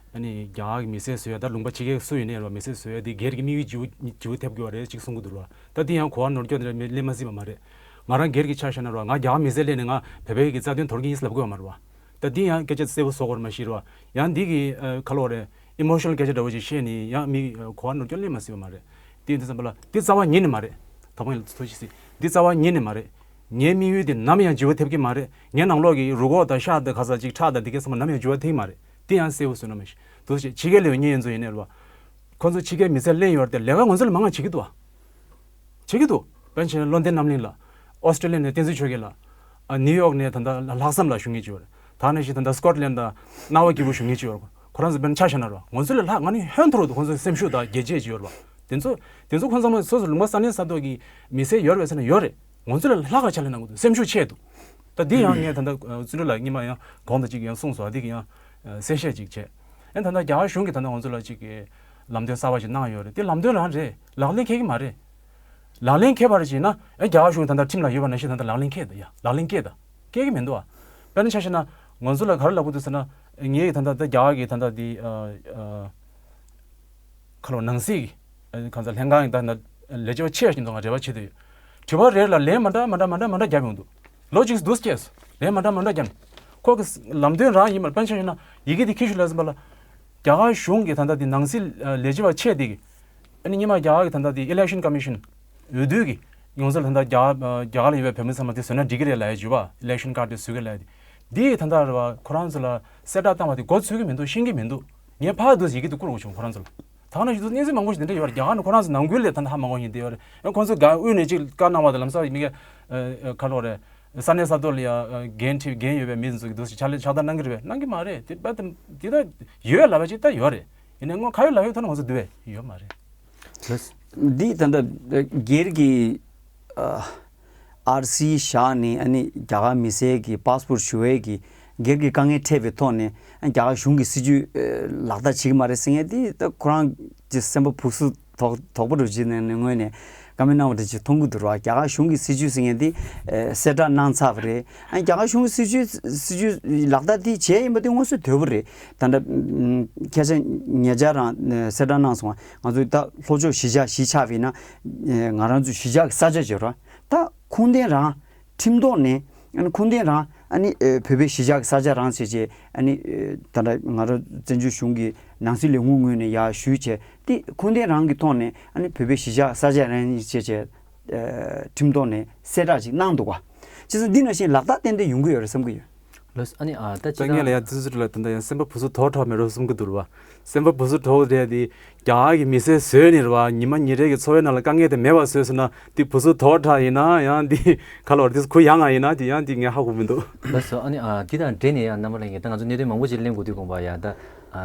ཨ་ནི་རྒྱ་གར་གྱི་མི་སེར་བཟོ་ཡ་ད་ལུང་པ་ཕྱི་རྒྱལ་སུ་ཡིན་ནའི་རེད་བ། མི་སེར་བཟོ་ཡ་དེ་སྒེར་གྱི་དམིགས་ཡུལ་བརྗེ་པོ་བརྗེ་པོ་ཐེབས་དགོས་པ་རེད་ཅིག་གསུང་གི་འདུག་ར། ད་དེ་ཡང་གོ་བ་ནོར་སྐྱོན་དེ་འདྲ་མི་སླེབས་མ་སྲིད་པ་མ་རེད། ང་རང་སྒེར་གྱི་ཆ་བཞག་ན་ར་ང་རྒྱ་གར་མི་སེར་སླེབས་ནས་ང་བོད་པའི་གི་རྩ་དོན་དོར་གྱི་ཡིན་ཟེར་ལབ་དགོས་པ་མ་རེད་བ། ད་འདི་ཡང་སྐད་ཆ་གསལ་པོ་བཟོ་དགོས་རེད་མ་གཞི་རེད་བ། ཡང་འདི་གི་ཨ་ག་ལབ་དགོས་རེད། ཨི་མོ་ཤི་ནལ་སྐད་ཆ་འདྲ་བོ་ཅིག་བཤད་ནས་ཡང་མི་ཨ་གོ་བ་ནོར་སྐྱོན་སླེབས་མ་སྲིད་པ་མ་རེད། དེ་ཡིན་དུས་ཙམ་པ་ལ་འདི་རྩ་བ་ཉིད་ནས་མ་རེད། དང་པོ་ཡིན་ལ་ཐུགས་རྗེ་གཟིགས། འདི་རྩ་བ་ཉིད་ནས་མ་རེད། ངའི་དམིགས་ཡུལ་དེ་ནམ་ཡང་བརྗེ་པོ་ཐེབས་ཀྱི་མ་རེད། ངའི་ནང་ལོགས་ཀྱི་རུས་ཁོག་དང་ཤ་དང་ག་ས་ཅིག་ཁྲག་དང་འདི་གའི་ཚང་མ་ནམ་ཡང་བརྗེ་པོ་ཐེབས་ཀྱི་མ་རེད། དེ་ཡང་གསལ་པོ་བཟོས་ན་མ་གཞི་འདུག་ཅེས་ཕྱི་རྒྱལ་ལ་ཡོད་མཁན་ཡིན་ཚོ་ཡིན་ནའི་རེད་བ། ཁོང་ཚོ་ཕྱི་རྒྱལ་མི་སེར་ལེན་ཡོད་རེད་དེ་ལས་ཀ་ང་ཚོ་ལ་མང་ང་བྱེད་ཀྱི་འདུག་བ། བྱེད་ཀྱི་འདུག་དཔེར་ན་ཆ་ནས་ལོན་ཌོན་གནམ་གླིང་ལ། ཨོ་སི་ཀྲི་ལི་ཡ་ནས་བསྟན་འཛིན་ཆོས་རྒྱལ་ལགས། ཨ་ནིའུ་ཡོག་ནས་ད་ལྟ་ལྷག་བསམ་ལགས་ཞུ་མཁན་ཅིག་ཡོད་རེད། ད་ནང་བཞིན་ད་ལྟ་སི་ཀོཊ་ལན་ཌ་སྣང་བ་སྐྱིད་པོ་ཞུ་མཁན་ཅིག་ཡོད་རེད། ཁོ་རང་ཚོ་དཔེར་ན་ཆ་བཞག་ན་རོ་ང་ཚོ་ལས་ལྷག་ང་ནི་ཧོན་ཐོར་འདུག་ཁོང་ཚོའི་སེམས་ཤུགས་དང་རྒྱལ་གཅེས་ཅིག་ཡོད་རེད་བ། དེ་ཚོ་དེ་ཚོ་ཁོང་ཚང་མ་སོ་སོ་ལུང་པ་ས་གནས་ས་ཐོག་གི་མི་སེར་ཡོད་རེད་པས་ཟེར་ན་ཡོད་རེད། ང་ཚོ་ལས་ལྷག་ག་ཕྱག་ལས་གནང་གི་འདུག་སེམས་ཤུགས་ཆེ་འདུག་ད་འདི་ཡང་ངས་ད་ལྟ་བརྩོན་འགྲུས་ལགས་སྔོན་མ་ཡང་གོང་དུ་ཅིག་ཡང་གསུངས་སོང་། འདི་གི་ཡང་གསལ་བཤད་ཅིག་བྱས། ཨེ་ད་ལྟ་རྒྱ་གར་གཞུང་གིས་ད་ལྟ་ང་ཚོ་ལ་ཅིག་གི་ལམ་སྟོན་གསར་པ་ཞིག་གནང་ཡོད་རེད། དེ་ལམ་སྟོན་རང་རེད། ལག་ལེན་འཁེལ་གི་མ་རེད། ལག་ལེན་འཁེལ་བ་རེད་ཅེ་ན་ཨེ་རྒྱ་གར་གཞུང་ད་ལྟ་ཁྲིམས་ལ་ཡོད་པ་ནང་བཞིན་ད་ལྟ་ལག་ལེན་འཁེལ་འདུག་ཡ། ལག་ལེན་འཁེལ་ད། འཁེལ་གི་མི་འདུག་ཨ། དཔེར་ན་ཆ་བཞག་ན་ང་ཚོ་ལ་ག་རེ་ལབ་གི་འདུག་ཟེར་ན། ངས་ད་ལྟ་རྒྱ་གར་གི་ད་ལྟ་དེ་ཨ་ཨ་ཁ་ལོ་ནང་སྲིད་ཀྱི་ཨ་གང་ཟག་ལྷན་ཁང་གི་ད་ལྟ་ལས་བྱེད་པ་ཆེ་ཞིག་འདུག་ང་རེ་བ་བྱེད་དུ་ཡོད། དྲི་བ་རེ་ལ་ལན་མ་འདྲ་མ་འདྲ་མ་འདྲ་མ་འདྲ་བརྒྱབ་ཡོང་འདུག་ལོ་གཅིག་འདུག་སྐྱེས་ལན་མ་འདྲ་མ་འདྲ་བརྒྱབ། ཁོ་གི་ལམ་སྟོན་རང་ཡིན་མ་རེད། དཔེར་ན་ཆ་བཞག་ན་ཡི་གེ་དེ་ཁྱི་ཤུ་ལ་ཟིན་པ་ལ། རྒྱ་གར་གཞུང་གི་ད་ལྟ་དེ་ནང་སྲིད་ལས་བྱེད་པ་ཆེ་དེ་གི་ཨ་ནི་སྔོན་མ་རྒྱ་གར་གྱི་ད་ལྟ་དེ་ཨི་ལེག་ཤན་ཀོ་མི་ཤན་འོས་བསྡུ་གི་ཡོང་ས་ལ་ད་ལྟ་རྒྱ་གར་རྒྱ་གར་ལ་ཡོད་པའི་བོད་མི་ཚང་མ་དེ་བཟོས་ན་འགྲིག་གི་རེད་ལབ་ཡ་བྱུས་པ། ཨི་ལེག་ཤན་ཀར་དེ་བཟོ་གི་ལབ་ཡ་དེ། འདི་ཡི་ད་ལྟ་རེད་བ། ཁོ་རང་ཚོ་ལ་གསལ་བསྒྲགས་བཏང་བ་དེ་མགོ་ཚོས་གི་མི་འདུག་ཤེས་གི་མི་འདུག་ངས་ཕར་དུ་ཡི་གེ་དེ་བསྐུར་དགོས་བྱུང་ཁོ་རང་ཚོ་ལ། ད་ག་ནང་བཞིན་དུ་གནས་ཚུལ་མང་པོ་ཞིག་དེ་འདྲ་ཡོད་རེད། རྒྱ་གར་ནས་ཁོ་རང་ཚོ་ནང་ཁུལ་ལས་ད་ལྟ་ཧ་མ་གོ་བཞིན་དེ་ཡོད་རེད། ཡང་ཁོ་ཚོ་དགའ་དབུས་ནས་ཅིག་བཀའ་གནང་བ་དང་ལམ་སང་མི་ག་ཁ་ལོ་རེད། ས་གནས་ས་ཐོག་ལ་ཡ་འགན་འཁྲི་འགན་ཡོད་པའི་མི་ཚོ་གི་འདུག་སེ་ཕྱག་ལས་ཕྱག་བསྟར་གནང་གི་རེད་པས། གནང་གི་མ་རེད། དེ་པ་དེ་དེ་ད་ཡོད་ལབ་པ་ཅིག་ད་ཡོད་རེད། ཡིན་ནའི་དངོས་ཁ་ཡོད་ལག་ཡོད་ཐོག་ནས་ང་ཚོ་འདུལ་བས་ཡོད་མ་རེད། འདི་ད་ལྟ་སྒེར་གྱི་ཨ་ཨར་སི་བཞག་ནས་ཨ་ནི་རྒྱ་གར་མི་སེར་གྱི་པཱ་སི་པོར་ཊི་ཞུ་བའི་གི་སྒེར་གྱི་དཀའ་ངལ་འཕྲད་པའི་ཐོག་ནས་ཨ་རྒྱ་གར་གཞུང་གི་སྲིད་ཇུས་ཨ་ལག་བསྟར་བྱེད་ཀྱི་མ་རེད་ཟེར་མཁན་འདི་ད་ཁོ་རང་གི་སེམས་པ་ཕུགས་སུ་དོགས་དོགས་པ་རུ་བྱེད་ནས་ངོས་ནས་བཀའ་མོལ་གནང་བ་འདྲ་ཅིག་མཐོང་གི་འདུག་ར། རྒྱ་གར་གཞུང་གི་སྲིད་ཇུས་ཟེར་མཁན་འདི་ཨ་གསལ་བསྒྲགས་གནང་ཚར་བ་རེད། ཨ་རྒྱ་གར་གཞུང་གི་སྲིད་ཇུས་སྲིད་ཇུས་ལག་བསྟར་འདི་བྱས་ཡིན་པ་འདི་དངོས་སུ་དོད་པོ་རེད། ད་ལྟ་ཨ་ཁ་སང་ཉེ་ཆར་རང་ཨ་གསལ་བསྒྲགས་གནང་སོང་བ། ང་ཚོས་ད་ལྷོ་ཕྱོགས་གཞིས་ཆགས་གཞིས་ཆགས་པ་ཡིན་ན་ཨ་ང་རང་ཚོའི་གཞིས་ཆགས་ཀྱི་ས་ཆ་བརྗོད་ར། ད་ཁུངས་ལྡན་རང་ཁྲིམས་ཐོག་ནས་ཨ་ནི་ཁུངས་ལྡན་རང་ཨ་ནི་ཨ་བོད་པའི་གཞིས་ཆགས་ཀྱི་ས་ཆ་རང་བྱས་བྱས་ཨ་ནི་ཨ་ད་ལྟ་ང་རང་བཙན་བྱོལ་གཞུང་གི་ནང་སྲིད་ལས་ཁུངས་ངོས་ནས་ཡར་ཞུས་བྱས་དེ་ཁུངས་ལྡན་རང་གི་ཐོག་ནས་ཨ་ནི་བོད་པའི་གཞིས་ཆགས་ས་ཆ་རང་བྱས་བྱས་ཨ་ཁྲིམས་ཐོག་ནས་གསལ་བསྒྲགས་ཅིག་གནང་འདུག་ག་བྱས་ཙང་འདི་ནང་བཞིན་ལག་བསྟར་ཏན་ཏན་ཡོང་གི་ཡོད་རེད་བསམ་གྱི་ཡོད། ལགས་སོ། ཨ་ནི་ཨ་ད་ད་ཅི་ངས་ལ་ཡ་ད་བརྩོན་འགྲུས་ལ་ད་ལྟ་ཡང་སེམས་པ་བུ་སུ་དོག་དྲགས་མེད་རོགས་གསུང་གི་འདུག་ར་བ། སེམས་པ་བུ་སུ་དོག་རེད་དེ། རྒྱ་གར་གྱི་མི་སེར་བཟོས་ནས་ར་བ། ཉི་མ་ཉིན་རེ་གི་འཚོ་བའི་ནང་ལ་དཀའ་ངལ་དེ་མེད་པ་བཟོས་སོང་ན་དེ་བུ་སུ་དོག་དྲགས་ཡིན་ན་ཡང་དེ་ག་ལོར་དེ་གུ་ཡངས་ང་ཡིན་ན་དེ་ཡང་དེ་ངས་ཧ་གོ་མི་འདུག་ལགས་སོ། ཨ་ནི་ཨ་དེ་དང་འབྲེལ་ནས་ཡང་རྣམ་པ་ལྷན་རྒྱས་ད་ང་ཚོ་གནད་དོན་མང་པོ་ཞིག་གླེང་དགོས་དུས་དགོངས་པ་ཡང་ད་ཨ་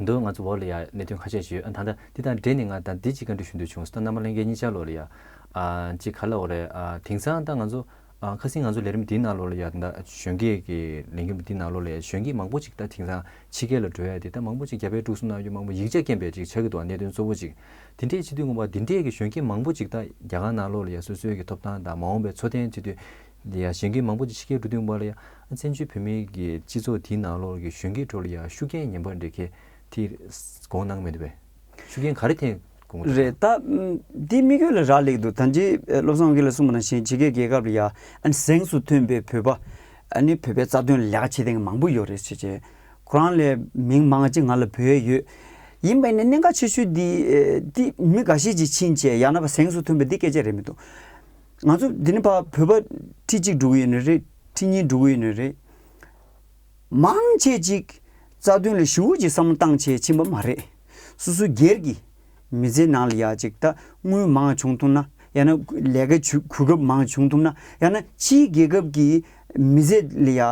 འདུག་ང་ཚོ་འོག་ལ་ཡང་གནད་དོན་ཁ་ཤས་ཤིག་ཡོད། ཨ་ད་ད་དེ་དང་འབྲེལ་ནས་ང་ད་འདི་གཅིག་བཀའ་འདྲི་ཞུ་འདོད་བྱུང་སོང་། ད་རྣམ་པ་ལྷན་རྒྱས་གཉིས་ཆ་ལོག་ལ་ཡ་ཨ་གཅིག་ག་ལ་འོ་རེད། ཨ་དེང་སང་ད་ང་ཚོ་ ཨ། ཁ་སང་ང་ཚོ་ལས་རིམ་འདིའི་ནང་ལོགས་ལ་ཡ་ད་གཞོན་སྐྱེས་ཀྱི་ལས་འགུལ་འདིའི་ནང་ལོགས་ལ་ཡ་གཞོན་སྐྱེས་མང་པོ་ཅིག་ད་དེང་སང་ཕྱི་རྒྱལ་ལ་འགྲོ་ཡ་དེ་ད་མང་པོ་ཅིག་རྒྱ་བལ་འབྲུག་གསུམ་ནང་ཡོད་མང་པོ་ཡིག་ཆ་རྐྱེན་པས་ཅིག་ཆགས་ཀྱི་འདུག་གནད་དོན་གཙོ་བོ་ཅིག་དེ་འདྲས་བྱེད་དུས་ངོ་མ་དེ་འདྲས་ཀྱི་གཞོན་སྐྱེས་མང་པོ་ཅིག་ད་རྒྱ་གར་ནང་ལོགས་ལ་ཡ་སོ་སོའི་གི་ཐོབ་ཐང་དང་མ་འོངས་པའི་འཚོ་རྟེན་བྱེད་དུས་ལ་ཡ་གཞོན་སྐྱེས་མང་པོ་ཅིག་ཕྱི་རྒྱལ་འགྲོ་དུས་ངོ་མ་ལ་ཡ་བཙན་བྱོལ་བོད་མིའི་གི་སྤྱི་ཚོགས་དེའི་ནང་ལོགས་ཀྱི་གཞོན་སྐྱེས་ཁྲོད་ལ་ཡ་ཤུགས་རྐྱེན་ངན་པ་འདྲ་གལ་ཏེ་དགོངས་གནང་མི་འདུག་པས། ཤུགས་རྐྱེན་ག་རེ་ཐེབས་དགོངས་འདུག་རེད། ད་འདི་དམིགས་ཡུལ་ལ་རག་ལས་འདུག་ད་ཅི་བློ་བཟང་དབང་རྒྱལ་ལགས་གསུངས་པ་ནང་བཞིན་ཕྱི་རྒྱལ་རྒྱལ་ཁབ་ལ་ཡ་ཨ་ནི་གཟེངས་སུ་ཐོན་པའི་བོད་པ་ཨ་ནི་བོད་པའི་རྩ་དོན་ལས་ཀ་བྱེད་མཁན་མང་པོ་ཡོད་རེད་ཟེར་བྱས། ཁོ་རང་ལས་མིང་མང་ཅིག་ང་ལ་བོད་ཡོད། ཡིན་པ་ཡིན་ན་གནད་འགག་ཆེ་ཤོས་འདི་འདི་མི་འགའ་ཤས་ཅིག་ཕྱིན་བྱས་ཡང་ན་བ་གཟེངས་སུ་ཐོན་པ་འདི་སྐད་ཆ་རེད་མི་འདུག་ང་ཚོ་འདི་ནས་ཕར་བོད་པ་ཁྲི་གཅིག་འགྲོ་གི་ཡོད་ནི་རེད། ཁྲི་གཉིས་འགྲོ་གི་ཡོད་ནི་རེད། མང་ཆེ་ཅིག་རྩ་དོན་ལ་ཞེ་པོ་ཅིག་བསམ་བློ་བཏང་བྱས་ཕྱིན་པ་མ་རེད། སོ་སོའི་སྒེར་གྱི་མི་ཚེ་ནང་ལ་ཡ་ཅིག་ད་དངུལ་མང་བྱུང་ཐུབ་ན་ཡང་ན་ལས་ཀ་བྱེད་གོ་སྐབས་མང་བྱུང་ཐུབ་ན་ཡང་ན་ཕྱིའི་རྒྱལ་ཁབ་ཀྱི་མི་ཚེ་ལ་ཡ་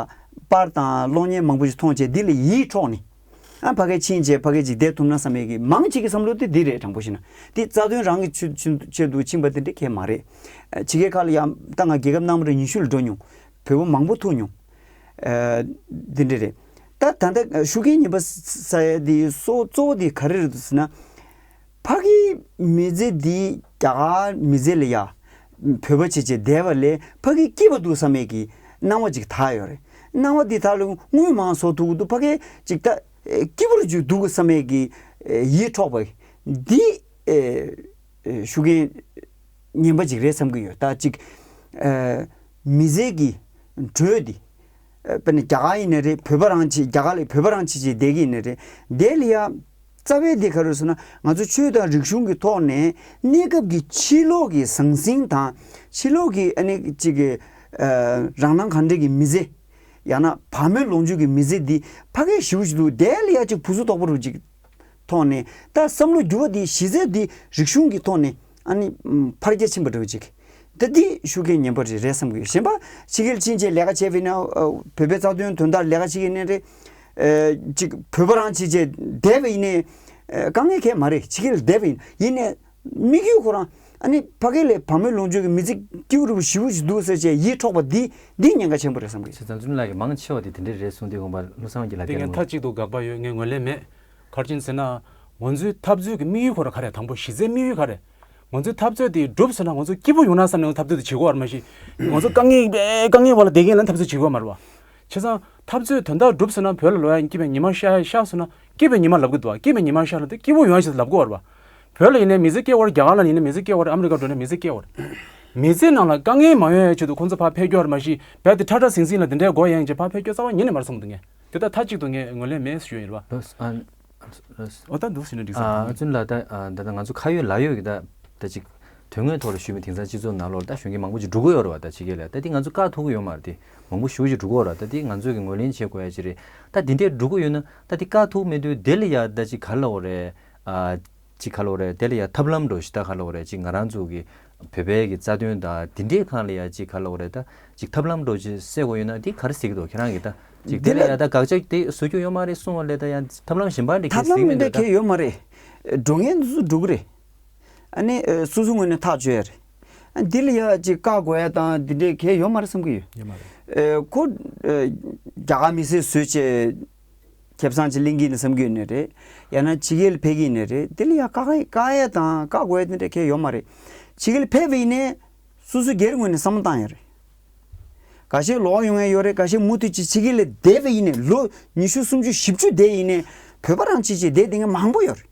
པར་དང་གློག་བརྙན་མང་པོ་ཞིག་མཐོང་བྱས་འདི་ལ་ཡིད་འཕྲོག་ནས། ཨ་ཕ་གིར་ཕྱིན་བྱས་ཕ་གིར་ཅིག་བསྡད་ཐུབ་ན་བསམ་ཡས་ཀྱི་མང་ཆེ་གི་བསམ་བློ་དེ་འདི་རེད། དྲང་པོ་བཤད་ན་དེ་རྩ་དོན་རང་གི་ཆེད་ཆེད་དུ་ཕྱིན་པ་དེ་འདྲ་གང་ཡང་མ་རེད། ཨ་ཕྱི་རྒྱལ་ཁག་ལ་ཡང་ད་ང་རྒྱལ་ཁབ་རྣམ་པ་རེ་ཉི་ཤུ་ལ་འགྲོ་མྱོང་། བོད་པ་མང་པོ་ཐུག་མྱོང་། ཨ་འདི་འདྲ་རེད། ད་ད་ལྟ་ཤུགས་རྐྱེན་ངན་པ་ཟ་ཡ་དེ་གཙོ་གཙོ་བོ་དེ་ག་རེ་རེད་འདུག་ཟེར་ན། ཕ་གིའི་མི་ཚེ་འདི་རྒྱ་གར་མི་ཚེ་ལ་ཡ་བོད་པ་བྱས་བྱས་བསྡད་པ་ལས་ཕ་གི་སྐྱིད་པོ་འདུག་བསམ་ཡས་ཀྱི་སྣང་བ་ཅིག་དག་ཡོད་རེད། སྣང་བ་འདི་དག་ལ་དངུལ་མང་བཟོ་ཐུབ་ཀྱི་འདུག་ཕ་གི་ཅིག་ད་སྐྱིད་པོ་ཅིག་འདུག་བསམ་ཡས་ཀྱི་ཡིད་འཕྲོག་པ་འདི་ཤུགས་རྐྱེན་ངན་པ་ཅིག་རེད་བསམ་གྱི་ཡོད། ད་ཅིག་མི་ཚེ་གི་འགྲོས་འདི། དཔེར་ན་རྒྱ་གར་ཡིན་ནའི་རེད། བོད་པ་རང་བྱེད་རྒྱ་གར་ལ་བོད་པ་རང་བྱེད་བྱེད་བསྡད་ཀྱི་ཡིན་ནའི་རེད། དེ་ལ་ཡ་རྩ་བའི་དེ་ག་རེ་ཟེར་ན་ང་ཚོ་ཆོས་དང་རིག་གཞུང་གི་ཐོག་ནས་གནས་སྐབས་ཀྱི་ཕྱི་ལོགས་ཀྱི་ཟང་ཟིང་དང་ཕྱི་ལོགས་ཀྱི་ཨ་ནི་ཅིག་གི་རང་སྣང་གང་འདྲ་གི་མི་ཚེ་ཡང་ན་བག་མེད་ལོངས་སྤྱོད་ཀྱི་མི་ཚེ་འདི་ཕ་གིར་ཞེ་པོ་ཞིག་འདུག་དེ་ལ་ཡ་ཅིག་བུ་གཟུགས་དོག་པོ་རུ་ཅིག་ཐོག་ནས་ད་བསམ་བློ་འགྱུར་བ་འདི་གཞི་རྩ་འདི་རིག་གཞུང་གི་ཐོག་ནས་ཨ་ནི་ཕར་རྒྱ་ཕྱིན་པ་འདྲ་བོ་ཅིག་ད་འདི་ཤུགས་རྐྱེན་ངན་པ་རེད་རེད་བསམ་གི་ཡོད། གཞན་པ་ཕྱི་རྒྱལ་ཕྱིན་བྱས་ལས་ཀ་བྱས་པ་ཡིན་ན་བོད་པའི་རྩ་དོན་དོན་དག་ལས་ཀ་བྱེད་ཀྱི་ཡིན་ནའི་རེད། ཅིག་བོད་པ་རང་བྱེད་བྱས་བསྡད་པ་ཡིན་ནའི་དཀའ་ངལ་གང་ཡང་མ་རེད། ཕྱི་རྒྱལ་བསྡད་པ་ཡིན་ཡིན་ནའི་དམིགས་ཡུལ་ཁོ་རང་ཨ་ནི་ཕ་གི་ལས་བག་མེད་ལོངས་སྤྱོད་ཀྱི་མི་ཚེ་སྐྱིད་པོ་རུ་ཞེ་པོ་ཞིག་འདུག་ཟེར་བྱས་ཡིད་འཕྲོག་པ་འདི་འདི་ཉེན་ཁ་ཆེན་པོ་རེད་བསམ་གི་ཡོད། བྱས་ཙང་ཙུན་ལགས་ཀྱིས་མང་ཆེ་བ་དེ་དེ་འདྲས་རེད་གསུངས་དུས་དགོངས་པ་བློ་བཟང་གི་ལ་དེ་ངས་མཐའ་གཅིག་ཏུ་དགག་པ་ཡོད། ངས་ངོས་ལེན་མེད། ག་རེ་བྱས་ཟེར་ན། ང་ཚོའི་འཐབ་རྩོད་ཀྱི་དམིགས་ཡུལ་ཁོ་ར་ག་རེ་དང་པོ་གཞི་རྩའི་དམིགས་ཡུལ་ག་རེ། ང་ཚོའི་འཐབ་རྩོད་དེ་འགྲུབ་ཟེར་ན་ང་ཚོ་སྐྱིད་པོ་ཡོང་ན་བསམ་ནས་འཐབ་རྩོད་དེ་བྱེད་དགོས་པ་རེད་མ་གཞི། ང་ཚོ་དཀའ་ངལ་དཀའ་ངལ་བ་ལ་བསྡད་ཀྱི་ཡིན་ན་འཐབ་རྩོད་བྱེད་དགོས་པ་མ་རེད་བ། བྱས་ཙང་འཐབ་རྩོད་དོན་དག་འགྲུབ་ཟེར་ན་བོད་ལ་ལོག་ཡ་སྐྱིད་པའི་ཉི་མ་ཤར་ཤར་ཟེར་ན་སྐྱིད་པའི་ཉི་མ་ལབ་གི་འདུག་བ། སྐྱིད་པའི་ཉི་མ་ཤར་ལ་དེ་སྐྱིད་པོ་ཡོང་ཡ་ཆེད་དུ་ལབ་དགོས་པ་རེད་བ། བོད་ལ་ཡིན་ནའི་མི་ཚེ་སྐྱེལ་བ་རེད། རྒྱ་གར་ལ་ཡིན་ནའི་མི་ཚེ་སྐྱེལ་བ་རེད། ཨ་མི་རི་ཀ་འགྲོ་ནའི་མི་ཚེ་སྐྱེལ་བ་རེད། མི་ཚེ་ནང་ལ་དཀའ་ངལ་མ་ཡོང་ཡ་ཆེད་དུ་ཁོང་ཚོ་ཕར་ཕེབས་རྒྱུ་རེད་མ་གཞི་བོད་དེ་ཁྲ་ཁྲ་ཟིང་ཟིང་ལ་དེ་འདྲའི་དགོས་ཡ་ཡིན་ཅེས་ཕར་ཕེབས་རྒྱུ་རྩ་བ་ཉིད་ནས་མ་རེད་བསམ་འདུག་ངས། དེ་ལྟར་མཐའ་གཅིག་ཏུ་ངས་ངོས་ལེན་མེད་ཞུ་ཡ་ཡིན་རེད་བ། ལོས་ཨ། ལོས། འོ་ད་འདུག་ཟེར་ན་འགྲིག་ས་ཨ། རེད། ཨ་ཙུན་ལགས་ད་ཨ་ད་ལྟ་ང་ཚོ་ཁ་ཡོད་ལག་ཡོད་ཀྱི་ད་ད་ཅིག་དོན་དངོས་ཐོག་ལ་ཞུས་པའི་དེང་སང་སྤྱི་ཚོགས་ནང་ལོགས་ལ་ད་གཞོན་སྐྱེས་མང་པོ་ཅིག་འགྲོ་གི་ཡོད་རེད་བ། ད་ཕྱི་རྒྱལ་ལ་ད་དེ་ང་ཚོ་བཀག་ཐུབ་ཀྱི་ཡོད་མ་རེད། དེ་མང་པོ་ཞེ་པོ་ཅིག་འགྲོ་གི་ཡོད་རེད་བ། ད་དེ་ང་ཚོས་ཀྱི་ངོས་ལེན་བྱེད་དགོས་ཡ་ཅིག་རེད། ད་དེ་འདྲས་འགྲོ་གི་ཡོད་ན་ད་དེ་བཀག་ཐུབ་མེད་དུས་དེ་ལ་ཡ་ད་ཅིག་ག་རེ་ལབ་དགོས་རེད། ཨ། ཅིག་ག་རེ་ལབ་དགོས་རེད། དེ་ལ་ཡ་ཐབས་ལམ་འདྲ་ཞིག་ད་ག་རེ་ལབ་དགོས་རེད། ཅིག་ང་རང་ཚོ་གི་བོད་པའི་གི་རྩ་དོན་དང་དེ་འདྲའི་སྒང་ལ་ཡ་ཅིག་ག་རེ་ལབ་དགོས་རེད། ད་ཅིག་ཐབས་ལམ་འདྲ་ཅིག་གསལ་དགོས་ཡོད་ན་དེ་ག་རེ་གཟིགས་ཀྱི་འདུག་ཁྱེད་རང་གིས་ད་ཅིག་དེ་ལ་ཡ་ད་དགག་བྱ་དེ་བཟོ་རྒྱུ་ཡོད་མ་རེད་གསུངས་པ་ལས་ད་ཡང་ཐབས་ལམ་གཞན་པ་འདྲ་ཐབས་གལ་ལམ་གཟིགས་མི་འདྲ་འདུག་ད། གལ་ཡོད་མ་རེད། འགྲོ་མཁན་དེ་ཚོ་འགྲོ་གི་རེད། ཨ་ནི་སོ་སོའི་ངོས་ནས་ཐག་གཅོད་ཡ་རེད། ཨ་འདི་ལ་ཡ་ཅིག་བཀག་དགོས་ཡ་དང་འདི་འདྲའི་གལ་ཡོད་མ་རེད་བསམ་གི་ཡོད། ཡོད་མ་རེད། ཁོ་རྒྱ་གར་མི་སེར་བཟོས་བྱས། ཁེ་བཟང་ཅིག་ལེན་གྱི་ཡིན་ན་བསམ་གྱི་ཡོད་ནི་རེད། ཡང་ན་ཕྱི་རྒྱལ་ཕེབས་ཀྱི་ཡིན་ནི་རེད། དེ་ལ་ཡང་བཀག་བཀག་ཡ་དང་བཀག་དགོས་ཡ་དེ་འདྲ་གང་ཡང་ཡོད་མ་རེད། ཕྱི་རྒྱལ་ཕེབས་པ་ཡིན་ནའི་སོ་སོའི་སྒེར་ངོས་ནས་བསམ་བློ་བཏང་ཡ་རེད། འགའ་ཤས་ལོག་ཡོང་ཡ་ཡོད་རེད། འགའ་ཤས་མུ་མཐུད་ཅིག་ཕྱི་རྒྱལ་ལ་བསྡད་པ་ཡིན་ནའི་ལོ་ཉི་ཤུ་སུམ་ཅུ་བཞི་བཅུ་བསྡད་ཡིན་ནའི་བོད་པ་རང་ཅིག་ཅིག་བསྡད་བསྡད་མཁན་མང་པོ་ཡོད་རེད།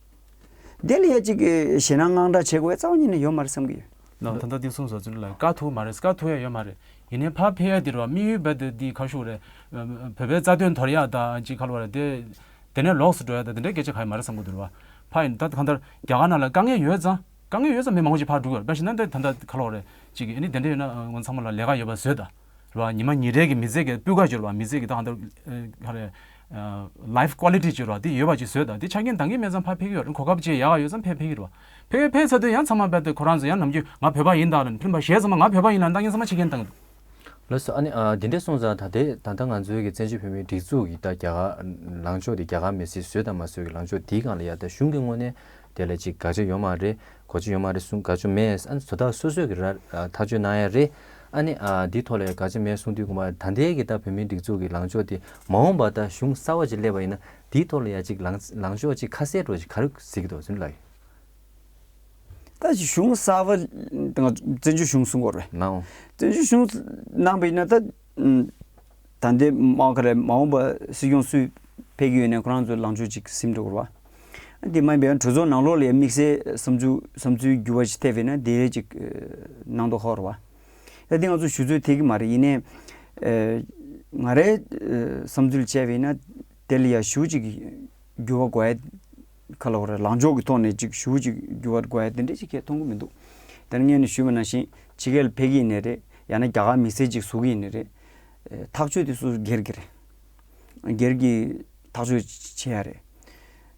དེ་ལ་ཡ་ཅིག་ཞེད་སྣང་དངངས་སྐྲག་བྱེད་དགོས་ཡ་རྩ་བ་ཉིད་ནས་ཡོད་མ་རེད་བསམ་གྱི་ཡོད། ལགས། ད་ལྟ་འདི་གསུངས་སོང་ཙུན་ལགས། བཀག་ཐུབ་མ་རེད། བཀག་ཐུབ་ཡ་ཡོད་མ་རེད། ཡིན་ནའི་ཕར་ཕེབས་ཡ་འདི་རེད་བ། དམིགས་ཡུལ་རྦད་དེ་འདི་ག་རེ་ཞུ་དགོས་རེད། བོད་པའི་རྩ་དོན་དོར་ཡ་དང་ཅིག་ག་རེ་ལབ་དགོས་རེད། དེ་དེ་ནས་ལོགས་སུ་འགྲོ་ཡ་དང་དེ་འདྲའི་སྐད་ཆ་གང་ཡང་མ་རེད་བསམ་གྱི་འདུག་རེད་བ། ཕར་ཡིན་ད་གང་ལྟར་རྒྱ་གར་ནང་ལ་དཀའ་ངལ་ཡོད་ཙང་དཀའ་ངལ་ཡོད་ཙང་མི་མང་པོ་ཅིག་ཕར་འགྲོ་གི་ཡོད་རེད། དཔེ་བཞག་ན་འདི་ད་ལྟ་ག་རེ་ལབ་དགོས་རེད། ཅིག་ཨ་ནི་དེ་འདྲ་ཡོད་ན་ང་ཚང་མ་ལ་ལས་ཀ་ཡོད་པ་བཟོས་དང་། རེད་བ། ཉི་མ་ཉིན་རེ་གི་མི་ཚེ་གི་སྤུས་ཀ་ཅིག་རེད་བ། མི་ཚེ་གི་ད་གང་ལྟར་ག་རེ། ལའིཕ་ཀོ་ལི་ཊི་ཅིག་རེད་བ། དེ་ཡོད་པ་ཅིག་བཟོས་དང་། དེ་ཆ་རྐྱེན་འདང་གི་མེད་ཙང་ཕར་ཕེབས་ཀྱི་ཡོད་རེད། གོ་སྐབས་ཅིག་ཡག་ཡོད་ཙང་ཕར་ཕེབས་ཀྱི་རེད་བ། ཕེབས་ཕེབས་ཚར་དུས་ཡང་ཚང་མ་རྦད་དེ་ཁོ་རང་ཚོ་ཡང་ནམ་རྒྱུན་ང་བོད་པ་ཡིན་ད་ལབ་ནས་ཕྱིན་པ་བྱས་ཙང་ང་བོད་པ་ཡིན་ལབ་ནས་ད་ངས་ཚང་མ་ཕྱི་རྒྱལ་བཏང་གི་འདུག་ལགས་སོ། ཨ་ནི་ཨ་འདི་འདྲས་སོང་ཙང་ད་ལྟའི་ད་ལྟ་ང་ཚོའི་གི་བཙན་བྱོལ་བོད་མིའི་སྒྲིག་འཛུགས་ཀྱི་ད་རྒྱ་གར་ལངས་ཕྱོགས་དེ་རྒྱ་གར་མི་སེར་བཟོས་དང་མ་བཟོས་ཀྱི་ལངས་ཕྱོགས་དེའི་སྒང་ལ་ཡ་ད་གཞུང་གི་ངོས་ནས་དེ་ལ་ཅིག་དགག་བྱ་ཡོད་མ་རེད། གོ་བྱ་ཡོད་མ་རེད་གསུང་དགག་བྱ་མེད། ཨ་ནི་བཟོ་ལྟ་སོ་སོས་གི་ར་ཐག་གཅོད་གནང་ཡ་རེད། ཨ་ནི་ཨ་འདིའི་ཐོག་ལ་ཡང་ག་ཅི་མེད་གསུང་དུས་སྒང་མ་ད་ལྟའི་གི་ད་བོད་མིའི་སྒྲིག་འཛུགས་ཀྱི་ལངས་ཕྱོགས་དེ་མ་འོངས་པ་ད་གཞུང་གསར་བ་ཅིག་སླེབས་པ་ཡིན་ན་འདིའི་ཐོག་ལ་ཡང་ཅིག་ལངས་ལངས་ཕྱོགས་ཅིག་ཁ་གསལ་འདྲ་ཅིག་ག་རེ་གཟིགས་ཀྱི་འདུག་ཟེར་ལབ་ཡོད། ད་གཞུང་གསར་བ་དང་བཙན་བྱོལ་གཞུང་གསུང་གི་ཡོད་རེད། ལའོ། བཙན་བྱོལ་གཞུང་གནང་པ་ཡིན་ན་ད་ད་ལྟའི་མ་ག་རེ་མ་འོངས་པ་སྲིད་སྐྱོང་སུས་ཕེབས་ཀྱི་ཡོད་ནའི་ཁོ་རང་ཚོའི་ལངས་ཕྱོགས་ཅིག་ཟིན་འགྲོ་གི་རེད་བ། དེ་མ་ཡིན་པའི་གྲོས་ཚོགས་ནང་ལོགས་ལ་ཡང་དམིགས་བསལ་བསམ་ཚུལ་བསམ་ཚུལ་འགྱུར་བ་ཞིག་ཐེབས་པ་ཡིན་ན་དེ་ཅིག་གནང་མདོག་ཁ་པོ་རེད་བ། ད་དེ་ང་ཚོ་ཞུ་ཚོད་ཐེག་གི་མ་རེད། ཡིན་ནའི་ཨ་ང་རའི་ཨ་བསམ་ཚུལ་བྱས་པ་ཡིན་ན་དེ་ལ་ཡང་ཞེ་པོ་ཅིག་འགྱུར་བ་དགོས་ཡ་ག་ལབ་དགོས་རེད། ལངས་ཕྱོགས་ཀྱི་ཐོག་ནས་ཅིག་ཞེ་པོ་ཅིག་འགྱུར་བ་དགོས་ཡ་དེ་འདྲ་ཅིག་གས་མཐོང་གི་མི་འདུག་ད་ནི་སྔོན་ནས་ཞུས་པ་ནང་བཞིན་ཕྱི་རྒྱལ་ལ་ཕེབས་ཀྱི་ཡིན་ནའི་རེད། ཡང་ན་རྒྱ་གར་མི་སེར་ཅིག་བཟོ་གི་ཡིན་ནའི་རེད། ཨ་ཐག་གཅོད་དེ་སོ་སོ་སྒེར་གྱི་རེད། སྒེར་གྱི་ཐག་གཅོད་བྱེད་ཡ་རེད།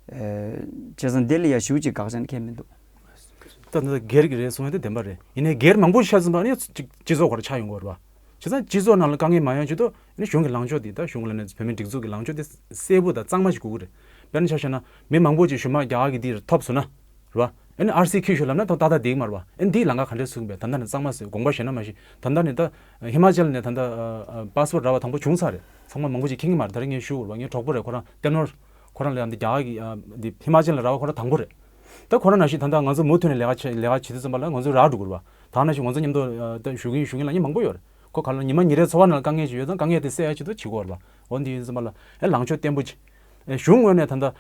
ཨ་བྱས་ཙང་དེ་ལ་ཡ་ཞེ་པོ་ཅིག་དགག་བྱ་ནི་གང་ཡང་མི་འདུག་ད་ནི་སྒེར་གྱི་རེད་གསུང་ཡ་དེ་བདེན་པ་རེད། ཡིན་ནའི་སྒེར་མང་པོ་ཤར་ཟིན་པ་ནི་ཅིག་སྤྱི་ཚོགས་སྒང་ལ་ཆགས་ཡོང་གི་རེད་བ། བྱས་ཙང་སྤྱི་ཚོགས་ནང་ལ་དཀའ་ངལ་མ་ཡོང་ཆེད་དུ་ནི་གཞུང་གི་ལངས་ཕྱོགས་དེ་ད་གཞུང་ལ་ནི་བོད་མིའི་སྒྲིག་འཛུགས་ཀྱི་ལངས་ཕྱོགས་དེ་གསལ་པོ་དང་གཙང་མ་ཞིག་དགོས་ཀྱི་རེད། དཔེར་ན་ཆ་བཞག་ན་མི་མང་པོ་ཅིག་གཞུག་མ་རྒྱ་གར་གྱི་དེ་ཐོབ་སོང་ན་རེད་བ། ཨ་ནི་ཨར་སི་ཁྱེར་ཤོག་ལབ་ན་ད་ཏག་ཏག་བསྡད་ཀྱི་མ་རེད་བ། ཨ་ནི་འདིའི་ལམ་ཁ་ག་འདྲས་བཟོ་གི་ཡིན་པས། ད་ལྟ་ནས་གཙང་མ་བཟོས་དགོངས་པ་བཞེས་ན་མ་གཞི་ད་ལྟ་ནས་ད་ཧི་མ་ཅལ་ནས་ད་ལྟ་པ་སི་པོར་རག་པ་དང་པོ་བྱུང་ཚར་རེད། ཚང་མ་མང་པོ་ཅིག་མཁྱེན་གྱི་མ་རེད། ད་རེས་ངས་ཞུ་དགོས་རེད་བ། ངའི་གྲོགས་པོ་རེད། ཁོ་རང་གཏེར་ནོར་ཁོ་རང་ལ་ཡང་འདི་རྒྱ་གར་གྱི་ཨ་འདི་ཧི་མ་ཅལ་ལ་རག་པ་ཁོ་རང་དང་པོ་རེད། ད་ཁོ་རང་ནང་བཞིན་ད་ལྟ་ང་ཚོ་མུ་མཐུད་ནས་ལས་ཀ་བྱེད་ལས་ཀ་བྱེད་དུས་ཙམ་པ་ལ་ང་ཚོ་རག་འགྲོ་དགོས་རེད་བ། ད་ནང་བཞིན་ང་ཚོ་མཉམ་དུ་ཨ་ད་ཞུ་གི་ཡིན་ཞུ་གི་ཡིན་ལབ་མཁན་མང་པོ་ཡོད་རེད། ཁོ་ག་ལ་ཉི་མ་ཉིན་རེའི་འཚོ་བ་ནང་ལ་དཀའ་ངལ་ཅིག་ཡོད་ཙང་དཀའ་ངལ་དེ་སེལ་ཡ་ཆེད་དུ་བྱེད་དགོས་རེད་བ། འོ་འདི་ཡིན་ཙམ་པ་ལ་ཨེ་ལངས་ཕྱོགས་བརྟན་པོ་ཅིག་ཨེ་གཞུང་ངོས་ནས་ད་ལྟ་ཨ་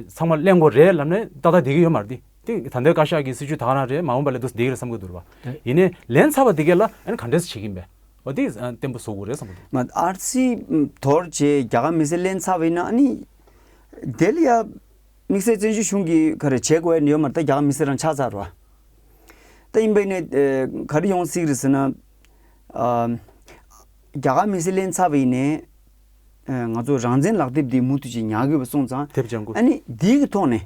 ཚང་མ་གླེང་དགོས་རེད་ལབ་ནས་ཏག་ཏག་བསྡད་ཀྱི་ཡོད་མ་རེད། དེ་དེ་ད་ལྟའི་བཀའ་ཤག་གི་སྲིད་བྱུས་ད་ག་རང་རེད། མ་འོངས་པ་ལ་འདུག་བསྡད་ཀྱི་རེད་བསམ་གྱི་འདུག་རེད་བ། ཡིན་ནའི་ལན་ཚར་བ་དེ་གས་ལ་ཨ་ནི་ག་འདྲས་བྱེད་ཀྱི་ཡིན་པས། འོ་དེ་ཨ་བརྟན་པོ་བཟོ་དགོས་རེད་བསམ་གྱི་འདུག་མ་ཨར་སི་དོར་བྱས་རྒྱ་གར་མི་སེར་ལེན་ཚར་བ་ཡིན་ན་ཨ་ནི་དེ་ལ་ཡ་དམིགས་བསལ་བཙན་བྱོལ་གཞུང་གིས་ག་རེ་བྱེད་དགོས་ཡ་ཡོད་མ་རེད། ད་རྒྱ་གར་མི་སེར་རང་ཆགས་ཚར་བ། ད་ཡིན་པ་ཡིན་ནའི་ཨེ་ག་རེ་ཡོང་སྲིད་ཀྱི་རེད་ཟེར་ན། ཨ་རྒྱ་གར་མི་སེར་ལེན་ཚར་བ་ཡིན་ནའི་ཨེ་ང་ཚོ་རང་བཙན་ལག་དེབ་འདི་མུ་མཐུད་ཅིག་ཉར་དགོས་པ་སོང་ཙང་དེབ་ལྗང་ཁུ། ཨ་ནི་འདིའི་གི་ཐོག་ནས་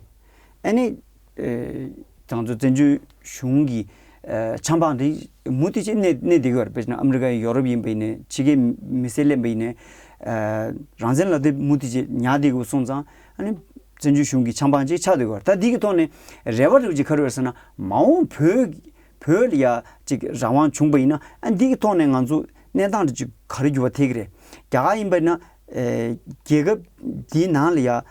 ཨ་ནི་ཨེ་ང་ཚོ་བཙན་བྱོལ་གཞུང་གི་ཨེ་ཆབ་འབངས་འདི་མུ་མཐུད་ཅིག་གནས་གནས་བསྡད་ཀྱི་ཡོད་རེད། དཔེར་ན་ཨ་མི་རི་ཀ་ཡིན། ཡོ་རོབ་ཡིན་པ་ཡིན་ནའི་ཕྱི་རྒྱལ་མི་སེར་ལེན་པ་ཡིན་ནའི་ཨེ་རང་བཙན་ལག་དེབ་མུ་མཐུད་ཅིག་ཉར་བསྡད་དགོས་སོང་ཙང་ཨ་ནི་བཙན་བྱོལ་གཞུང་གི་ཆབ་འབངས་ཅིག་ཆགས་བསྡད་ཀྱི་ཡོད་རེད། ད་འདི་གི་ཐོག་ནས་རེ་བ་རེ་བ་ཅིག་ག་རེ་ཡོད་ཟེར་ན། མ་འོངས་བོད་བོད་ལ་ཡ་ཅིག་རང་དབང་བྱུང་པ་ཡིན་ན་ཨ་འདི་གི་ཐོག་ནས་ང་ཚོ་གནས་སྟངས་དེ་ཅིག་ག་རེ་འགྱུར་བ་ཐེབས་ཀྱི་རེད། རྒྱ་གར་ཡིན་པ་ཡིན་ན་ཨེ་རྒྱལ་ཁབ་འདིའི་ནང་ལ་ཡ་ཨེ་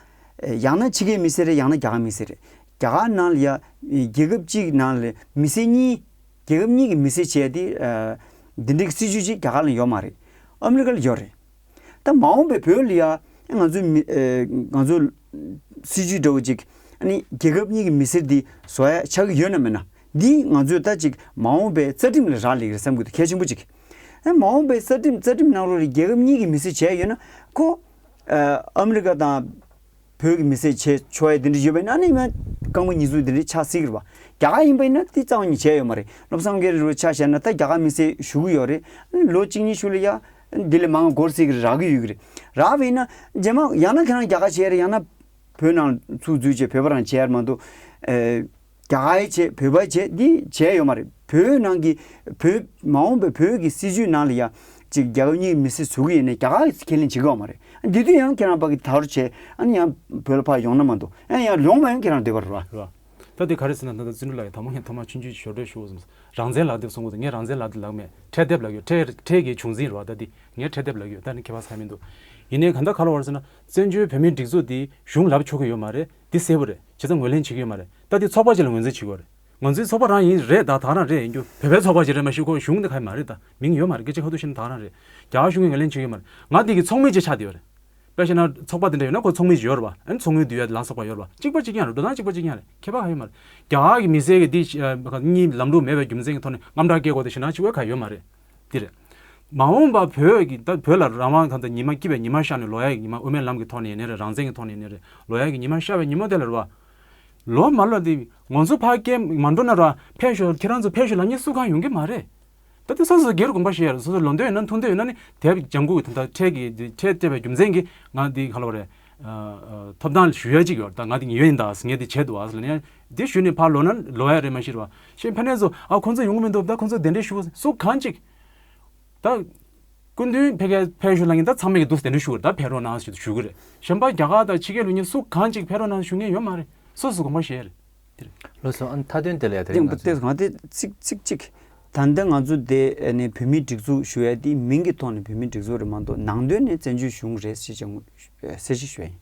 ཡང་ན་ཕྱི་རྒྱལ་མི་སེར་རེད། ཡང་ན་རྒྱ་གར་མི་སེར་རེད། རྒྱ་གར་ནང་ལ་ཡ་ཨེ་རྒྱལ་ཁབ་གཅིག་གི་ནང་ལ་མི་སེར་གཉིས་རྒྱལ་ཁབ་གཉིས་ཀྱི་མི་སེར་བྱས་ཏེ་ཨེ་འདི་འདྲའི་སྲིད་ཇུས་ཅིག་རྒྱ་གར་ལ་ཡོད་མ་རེད། ཨ་མི་རི་ཀ་ལ་ཡོད་རེད། ད་མ་འོངས་པའི་བོད་ལ་ཡ་ང་ཚོའི་མི་ཨེ་ང་ཚོའི་སྲིད་ཇུས་འདྲ་བོ་ཅིག་ཨ་ནི་རྒྱལ་ཁབ་གཉིས་ཀྱི་མི་སེར་འདི་བཟོ་ཡ་ཆགས་ཀྱི་ཡོད་ན་མེད་ན། འདི་ང་ཚོས་ད་ཅིག་མ་འོངས་པའི་རྩ་ཁྲིམས་ལ་རག་ལས་ཀྱི་རེད་བསམ་གྱི་འདུག་གལ་ཆེན་པོ་ཅིག་ཨ་མ་འོངས་པའི་རྩ་ཁྲིམས་རྩ་ཁྲིམས་ནང་ལོགས་ལ་རྒྱལ་ཁབ་གཉིས་ཀྱི་མི་སེར་བྱས་ཡོད་ན་ཁོ་ཨ་ཨ་མི་རི་ཀ་དང་བོད་ཀྱི་མི་སེར་བྱས་ཆོག་ཡ་དེ་འདྲ་ཡོད་པ་ཡིན་ན་ཨ་ནི་མ་རྐང་པ་གཉིས་གཟུགས་དེ་འདྲ་ཆགས་སྲིད་ཀྱི་རེད་བ། རྒྱ་གར་ཡིན་པ་ཡིན་ན་དེ་རྩ་བ་ཉིད་བྱས་ཡོད་མ་རེད། བློ་བཟང་དགེ་ལེགས་ཆ་བཞག་ན་ད་རྒྱ་གར་མི་སེར་ཞུ་གི་ཡོད་རེད། ཨ་ནི་ལོ་གཅིག་གཉིས་ཤུལ་ལ་ཡ། འདི་ལས་མང་བ་འགོར་སྲིད་ཀྱི་རག་གི་ཡོད་ཀྱི་རེད། རག་པ་ཡིན་ན་རྗེས་མ་ཡང་ན་ཁྱེད་རང་རྒྱ་གར་བྱས་རེད། ཡང་ན་བོད་ནང་ཚུར་འཛུལ་བྱས་བོད་པ་རང་བྱས་རེད་མ་གཏོགས། ཨེ་རྒྱ་གར་བྱས་བོད་པ་བྱས་འདི་བྱས་ཡོད་མ་རེད། བོད་ནང་གི་བོད་མ་འོངས་པའི་བོད་ཀྱི་སྲིད་བྱུས་ནང་ལ་ཡ་ཅིག་རྒྱ་གར་གཉིས་མི་སེར་བཟོ་གི་ཡིན་ནའི་རྒྱ་གར་ཁས་ལེན་བྱེད་གི་ཡོད་མ་རེད། འདི་དུས་ཡང་ཁྱེད་རང་ཕ་གི་ད་རུ་བྱས་ཨ་ནི་ཡང་བོད་ལ་ཕར་ཡོང་ན་མ་གཏོགས་ཨ་ཡང་ཡོང་མ་ཡོང་ཁྱེད་རང་འདོད་པ་རེད་བ། རེད་བ། ད་དེ་ག་རེ་ཟེར་ན་ད་ལྟ་བརྩོན་འགྲུས་ལགས་ཀྱིས་དང་པོ་ངས་ཐོག་མར་ཆུང་ཆུང་ཞོར་འཕྲོས་ཞུ་བ་བསམ། རང་བཙན་ལག་དེབ་གསུང་གི་འདུག་ངས་རང་བཙན་ལག་དེབ་ལབ་མེད། ཁྲལ་དེབ་ལབ་ཡོད། ཁྲལ་ཁྲལ་གྱི་བྱུང་འཛིན་རེད་བ། ད་འདི་ངས་ཁྲལ་དེབ་ལབ་ཡོད། ད་ནི་ཁྱད་པར་ས་མི་འདུག་ཡིན་ནའི་གང་ལྟར་ག་རེ་བར་ཟེར་ན་བཙན་བྱོལ་བོད་མིའི་སྒྲིག་འཛུགས་འདི་གཞུང་ལབ་ཆོག་གི་ཡོད་མ་རེད། འདི་གསལ་པོ་རེད། བྱས་ཙང་ངོས་ལེན་བྱེད་ཀྱི་ཡོད་མ་རེད། ད་འདི་ཚོགས་པ་ཅིག་ལ་ངོས་འཛིན་བྱེད་ཀྱི་ཡོད་རེད། ང་ཚོའི་ཚོགས་པ་རང་ཡིན་རེད། ད་ད་རང་རེད། ཡིན་རྒྱུ་བོད་པའི་ཚོགས་པ་ཅིག་རེད་མ་གཞི་ཁོ་གཞུང་འདི་ག་ཡི་མ་རེད། ད་མིང་ཡོད་མ་རེད། སྐད་ཆ་ཁ་ཐུག་བཤད་ན་ད་རང་རེད། རྒྱ་གར་གཞུང་གིས་ངོས་ལེན་བྱེད་ཀྱི་ཡོད་མ་རེད། ང་འདི་གི་ཚོགས་མི་ཅིག་ཆགས་བསྡད་ཡོད་རེད། དཔེ་བཤད་ན་ཚོགས་པ་དེ་འདྲ་ཡོད་ན་ཁོ་ཚོགས་མི་ཅིག་ཡོད་རེད་བ། ཨ་ནི་ཚོགས་མི་འདུས་ཡ་ལ་སོགས་པ་ཡོད་རེད་བ། གཅིག་པ་གཅིག་རྐྱང་རེད། འགྲོ་སྟངས་གཅིག་པ་གཅིག་རྐྱང་རེད། ཁྱད་པར་ག་ཡོད་མ་རེད། རྒྱ་གར་གྱི་མི་སེར་གྱི་འདི་གཉིས་ལམ་ལུགས་མེད་པའི་རྒྱུ་མཚན་གྱི་ཐོག་ནས་དངངས་སྐྲག་སྐྱེ་དགོས་དེ་ཞེ་དྲག་གཅིག་པ་ག་ཡོད་མ་རེད། འདི་རེད། མ་འོངས་པ་བོད་ཀྱི་ད་བོད་ལ་རང་དབང་གང་ལྟར་ཉི་མ་སྐྱིད་པའི་ཉི་མ་ཤར་ནས་ལོག་ཡ་གི་ཉི་མ་དབུ་མའི་ལམ་གྱི་ཐོག་ནས་ཡིན་ནའི་རེད། རང་བཙན་གྱི་ཐོག་ནས་ཡིན་ནའི་རེད། ལོག་ཡ་གི་ཉི་མ་ཤར་བའི་ཉིན་མོ་དེ་ལ་རེད་བ། ལོ་མ་ལོ་དེ་ང་ཚོ་ཕར་སྐད་མ་འགྲོ་ན་ར་ཕེབས་ཤོག་ཁྱེད་རང་ཚོ་ཕེབས་ཤོག་ལབ་མཁན་སུ་གང་ཡོང་གི་མ་རེད། ད་དེ་སོ་སོ་སྒེར་དགོངས་པ་བཞེས་ཡ་རེད། སོ་སོ་ལོ་འདོད་ཡོད་ན་ཐུགས་འདོད་ཡོད་ན་ནི་དེབ་ལྗང་ཁུ་གི་ད་ལྟ་ཁྲལ་གྱི་ཁྲལ་སྤྲད་པའི་རྒྱུ་མཚན་གྱིས་ང་འདི་ག་ལབ་རེད། ཐོབ་ཐང་ཞུ་ཡ་གཅིག་ཡོད། ད་ང་འདི་ཉེས་ཡོད་ཡིན་ད་ཟེར་མཁན་དེ་བྱས་འདུག་ཨ་ཟེར་ལབ་ན་ཡང་འདི་ཞུས་ནས་ཕར་ལོག་ན་ལོག་ཡ་རེད་མ་གཞི་རེད་བ། ཤེས་ཕན་ནས་ཚོ་ཨ་ཁོང་ཚོ་ཡོང་གི་མི་འདུག་ད་ཁོང་ཚོ་དེ་འདྲས་ཞུ་སུ་གང་གཅིག་ད། སྐུ་མདུན་ཕེབས་ཀྱི་ཕེབས་ཞུ་ལ་ངས་ད་ཚང་མས་ཀྱི་འདུག་དེ་འདྲ་ཞུ་གི་རེད། ད་ཕེབས་རོགས་གནང་ཞུ་ཞུ་གི་རེད། གཞན་པ་རྒྱ་གར་དང་ཕྱི་རྒྱལ་ལུགས་གཉིས་སུ་གང་ཅིག་ཕེབས་རོགས་གནང་ཞུ་མཁན་ཡོད་མ་རེད། སོ་སོ་དགོངས་པ་བཞེས་རེད། དེ་རེད། ལགས་སོ། ཨ་ནི་མཐའ་དོན་དེ་ལ་ཡ་དེ་རིང་ང་ཚོས་ང་དེ་ཚིག་ཚིག་གཅིག་ ད་ལྟ་ང་ཚོ་དེ་ནི་བོད་མིའི་སྒྲིག་འཛུགས་ཞུ་ཡ་དེ་མིང་གི་ཐོག་ནས་བོད་མིའི་སྒྲིག་འཛུགས་རེད་མ་གཏོགས་ནང་དོན་ནས་བཙན་བྱོལ་གཞུང་རེད་ཞེས་ཀྱང་གསལ་བཤད་ཞུ་ཡ་ཡིན།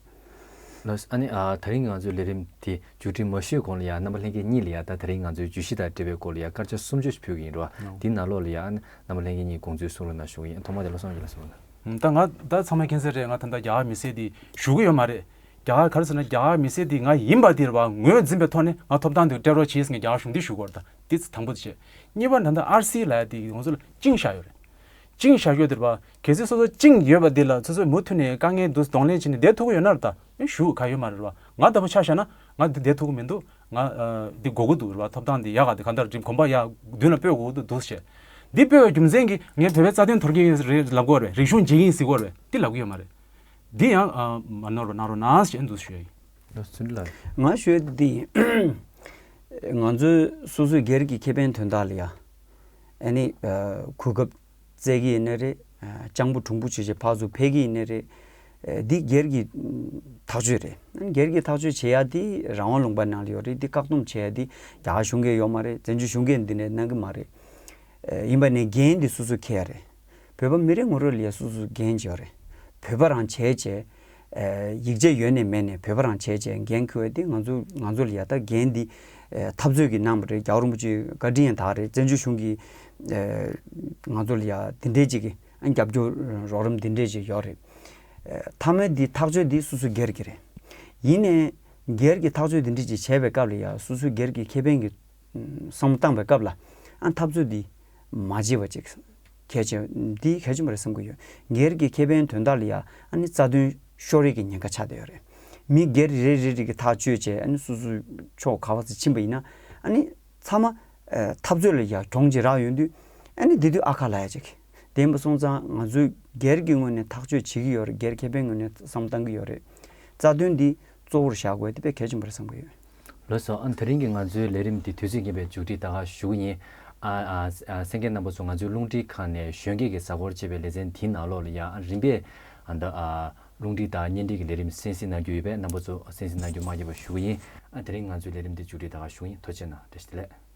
ལགས་སོ། ཨ་ནི་ཨ་ད་རིང་ང་ཚོའི་ལས་རིམ་དེ་མཇུག་སྒྲིལ་མ་ཞུས་གོང་ལ་ཡ་རྣམ་པ་ལྷན་རྒྱས་གཉིས་ལ་ཡ་ད་ད་རིང་ང་ཚོའི་བརྗོད་གཞི་དང་འབྲེལ་བའི་སྐོར་ལ་ཡ་སྐར་ཆ་སུམ་ཅུ་ཞིག་ཕུལ་གྱི་ཡིན་རེད་བ། དེའི་ནང་ལོགས་ལ་ཡ་ཨ་ནི་རྣམ་པ་ལྷན་རྒྱས་གཉིས་དགོངས་ཚུལ་གསུང་རོགས་གནང་ཞུ་གི་ཡིན། ཐོག་མ་དེ་ལ་གསུང་རྒྱུ་ལ་གསུང་རོགས་གནང་། ད་ང་ད་ཚང་མས་མཁྱེན་གསལ་རེད། ང་ད་ལྟ་རྒྱ་གར་མི་སེར་དེ་ཞུ་གི་ཡོད་མ་རེད། རྒྱ་གར་ག་རེ་ཟེར་ན་རྒྱ་གར་མི་སེར་དེ་ང་ཡིན་པ་དེ་རེད་བ། ངོས་འཛིན་པའི་ཐོག་ནས་ང་ཐོབ་ཐང་དེ་སྤྲད་རོགས་བྱེད་ཟེར་ནས་རྒྱ་གར་གཞུང་དེ་ཞུ་གི་ཡོད་རེད། ད་དེ་དང་པོ་དེ་བྱས། གཉིས་པ་ད་ལྟ་ཨར་སི་ལབ་ཡ་དེ་ང་ཚོ་ལ་བཅིངས་བཞག་ཡོད་རེད། བཅིངས་བཞག་ཡོད་དེ་རེད་བ། གལ་སྲིད་སོ་སོ་བཅིངས་ཡོད་པ་དེ་ལ་སོ་སོས་མུ་མཐུད་ནས་དཀའ་ངལ་འདུག་གདོང་ལེན་བྱས་ནས་བསྡད་ཐུབ་ཀྱི་ཡོད་ན་རེད། ད་ཞུ་ག་ཡོད་མ་རེད་བ། ང་ལྟ་བུ་ཆ་བཞག་ན་ང་འདི་བསྡད་ཐུབ་ཀྱི་མི་འདུག་ང་ཨ་འདི་དགོས་ཀྱི་འདུག་རེད་བ། ཐོབ་ཐང་འདི་ཡག་ག་འདི་གང་ལྟར་གོམ་པ་ཡག་མདུན་ལ་སྤོས་དགོས་ཀྱི་འདུག་ཟེར། འདི་སྤོས་པའི་རྒྱུ་མཚན་གྱིས་ངས་བོད་པའི་རྩ་དོན་དོར་གྱི་ཡིན་རེད་ལབ་དགོས་རེད། རིག་གཞུང་བརྗེ་གི་ཡིན་ཟེར་དགོས་རེད། འདི་ལབ་ཀྱི་ཡོད་མ་རེད། འདི་ཡང་ཨ་མ་ནོར་བ་གནང་རོགས་གནང་ཞེས་འདུག་ཞུ་ཡ་ཡིན། ལགས་སོ། ཚུལ་ལགས། ང་ཞུ་ཡ་འདི་ཡིན། ང་ཚོས་སོ་སོའི་སྒེར་གྱི་ཁེ་ཕན་དོན་དག་ལ་ཡ་ཨ་ནི་ཨ་གོ་སྐབས་བཙལ་གྱི་ཡིན་ནའི་རེད། ཨ་སྤྱང་པོ་གྲུང་པོ་བྱས་བྱས་ཕར་ཚུར་ཕེབས་ཀྱི་ཡིན་ནའི་རེད། ཨ་འདི་སྒེར་གྱི་ཐག་གཅོད་རེད། ཨ་ནི་སྒེར་གྱི་ཐག་གཅོད་བྱེད་ཡ་འདི་རང་དབང་ལུང་པ་ནང་ལ་ཡོད་རེད། འདི་བཀག་སྡོམ་བྱེད་ཡ་འདི་རྒྱ་གར་གཞུང་གིས་ཡོད་མ་རེད། བཙན་བྱོལ་གཞུང་གིས་འདི་ནས་གནང་གི་མ་རེད། ཨ་ཡིན་པ་ནས་འགན་འདི་སོ་སོས་འཁྱེར་ཡ་རེད། བོད་པ་མི་རེ་ངོ་རེ་ལ་ཡ་སོ་སོའི་འགན་ཅིག་ཡོད་རེད། བོད་པ་རང་བྱས་བྱས། ཨ་ཡིག་ཆ་ཡོད་ནས་མེད་ནས་བོད་པ་རང་བྱས་བྱས་འགན་འཁུར་བ་དེ་ང་ཚོ་ང་ཚོ་ལ་ཡ་ད་འགན་འདི་ཨ་འཐབ་རྩོད་ཀྱི་གནང་བ་རེད། རྒྱལ་བ་རིན་པོ་ཆེའི་བཀའ་དྲིན་ཡང་དག་རེད། བཙན་བྱོལ་གཞུང་གིས་ཨ་ང་ཚོ་ལ་ཡ་དེ་འདྲས་ཅིག་གི་ཨ་རྒྱབ་སྐྱོར་རོགས་རམ་དེ་འདྲས་ཅིག་ཡོད་རེད། ཨ་མཐའ་མའི་འདི་ཐག་གཅོད་འདི་སོ་སོ་སྒེར་གྱི་རེད། ཡིན་ནའི་སྒེར་གྱི་ཐག་གཅོད་དེ་འདྲས་ཅིག་བྱས་པའི་སྐབས་ལ་ཡ་སོ་སོའི་སྒེར་གྱི་ཁེ་ཕན་གྱི་བསམ་བློ་བཏང་པའི་སྐབས་ལ་ཨ་འཐབ་རྩོད་འདི་མ་བྱེད་པ་ཅིག་གལ་ཆེ། འདི་གལ་ཆེན་པོ་རེད་བསམ་གྱི་ཡོད། སྒེར་གྱི་ཁེ་ཕན་དོན་དག་ལ་ཡ་ཨ་ནི་རྩ་དོན་ཤོར་ཡས་ཀྱི་ཉེན་ཁ་ཆགས་བསྡད་ཡོད་རེད། མི་སྒེར་རེ་རེ་རེ་གི་ཐག་གཅོད་བྱས་ཨ་ནི་སོ་སོའི་ཕྱོགས་ག་བ་ཚོ་ཕྱིན་པ་ཡིན་ན་ཨ་ནི་ཚང་མ་ཨ་འཐབ་རྩོད་ལ་ཡ་གྱོང་ཅིག་རག་ཡོང་དུས་ཨ་ནི་དེ་དུས་ཨ་ཁ་ལབ་ཡ་ཅིག་དེ་ཡིན་པ་སོང་ཙང་ང་ཚོས་སྒེར་གྱི་ངོས་ནས་ཐག་གཅོད་བྱེད་ཀྱི་ཡོད་རེད། སྒེར་ཁེ་ཕན་ངོས་ནས་བསམ་བློ་བཏང་གི་ཡོད་རེད། རྩ་དོན་འདི་གཙོ་བོར་བཞག་དགོས་དེ་དཔེ་གལ་ཆེན་པོ་རེད་བསམ་གྱི་ཡོད། ལགས་སོ། ཨ་ནི་དེ་རིང་གི་ང་ཚོའི་ལས་རིམ་འདི་དུས་ཚོད་རྐྱེན་པས་མཇུག་སྒྲིལ་ད་ག་ཞུ་གི་ཡིན། ཨ་ཨ་ཨ་གསན་མཁན་རྣམ་པ་ཚོ་ང་ཚོའི་རླུང་འཕྲིན་ཁང་ནས་གཞོན་སྐྱེས་ཀྱི་གཟའ་འཁོར་ཅེས་པའི་ལེ་ཚན་འདིའི་ནང་ལོགས་ལ་ཡང་རིམ་པས་ཨ་ད་ཨ་རླུང་འཕྲིན་དང་བརྙན་འཕྲིན་གྱི་ལས་རིམ་གསན་གཟིགས་གནང་རྒྱུ་ཡོད་པས་རྣམ་པ་ཚོ་གསན་གཟིགས་གནང་རྒྱུ་མ་བསྙེལ་བ་ཞུ་གི་ཡིན། ཨ་དེ་རིང་ང་ཚོའི་ལས་རིམ་འདི་མཇུག་སྒྲིལ་ད་ག་ཞུ་གི་ཡིན། ཐུགས་རྗེ་གནང་། བཀྲ་ཤིས་བདེ་ལེགས།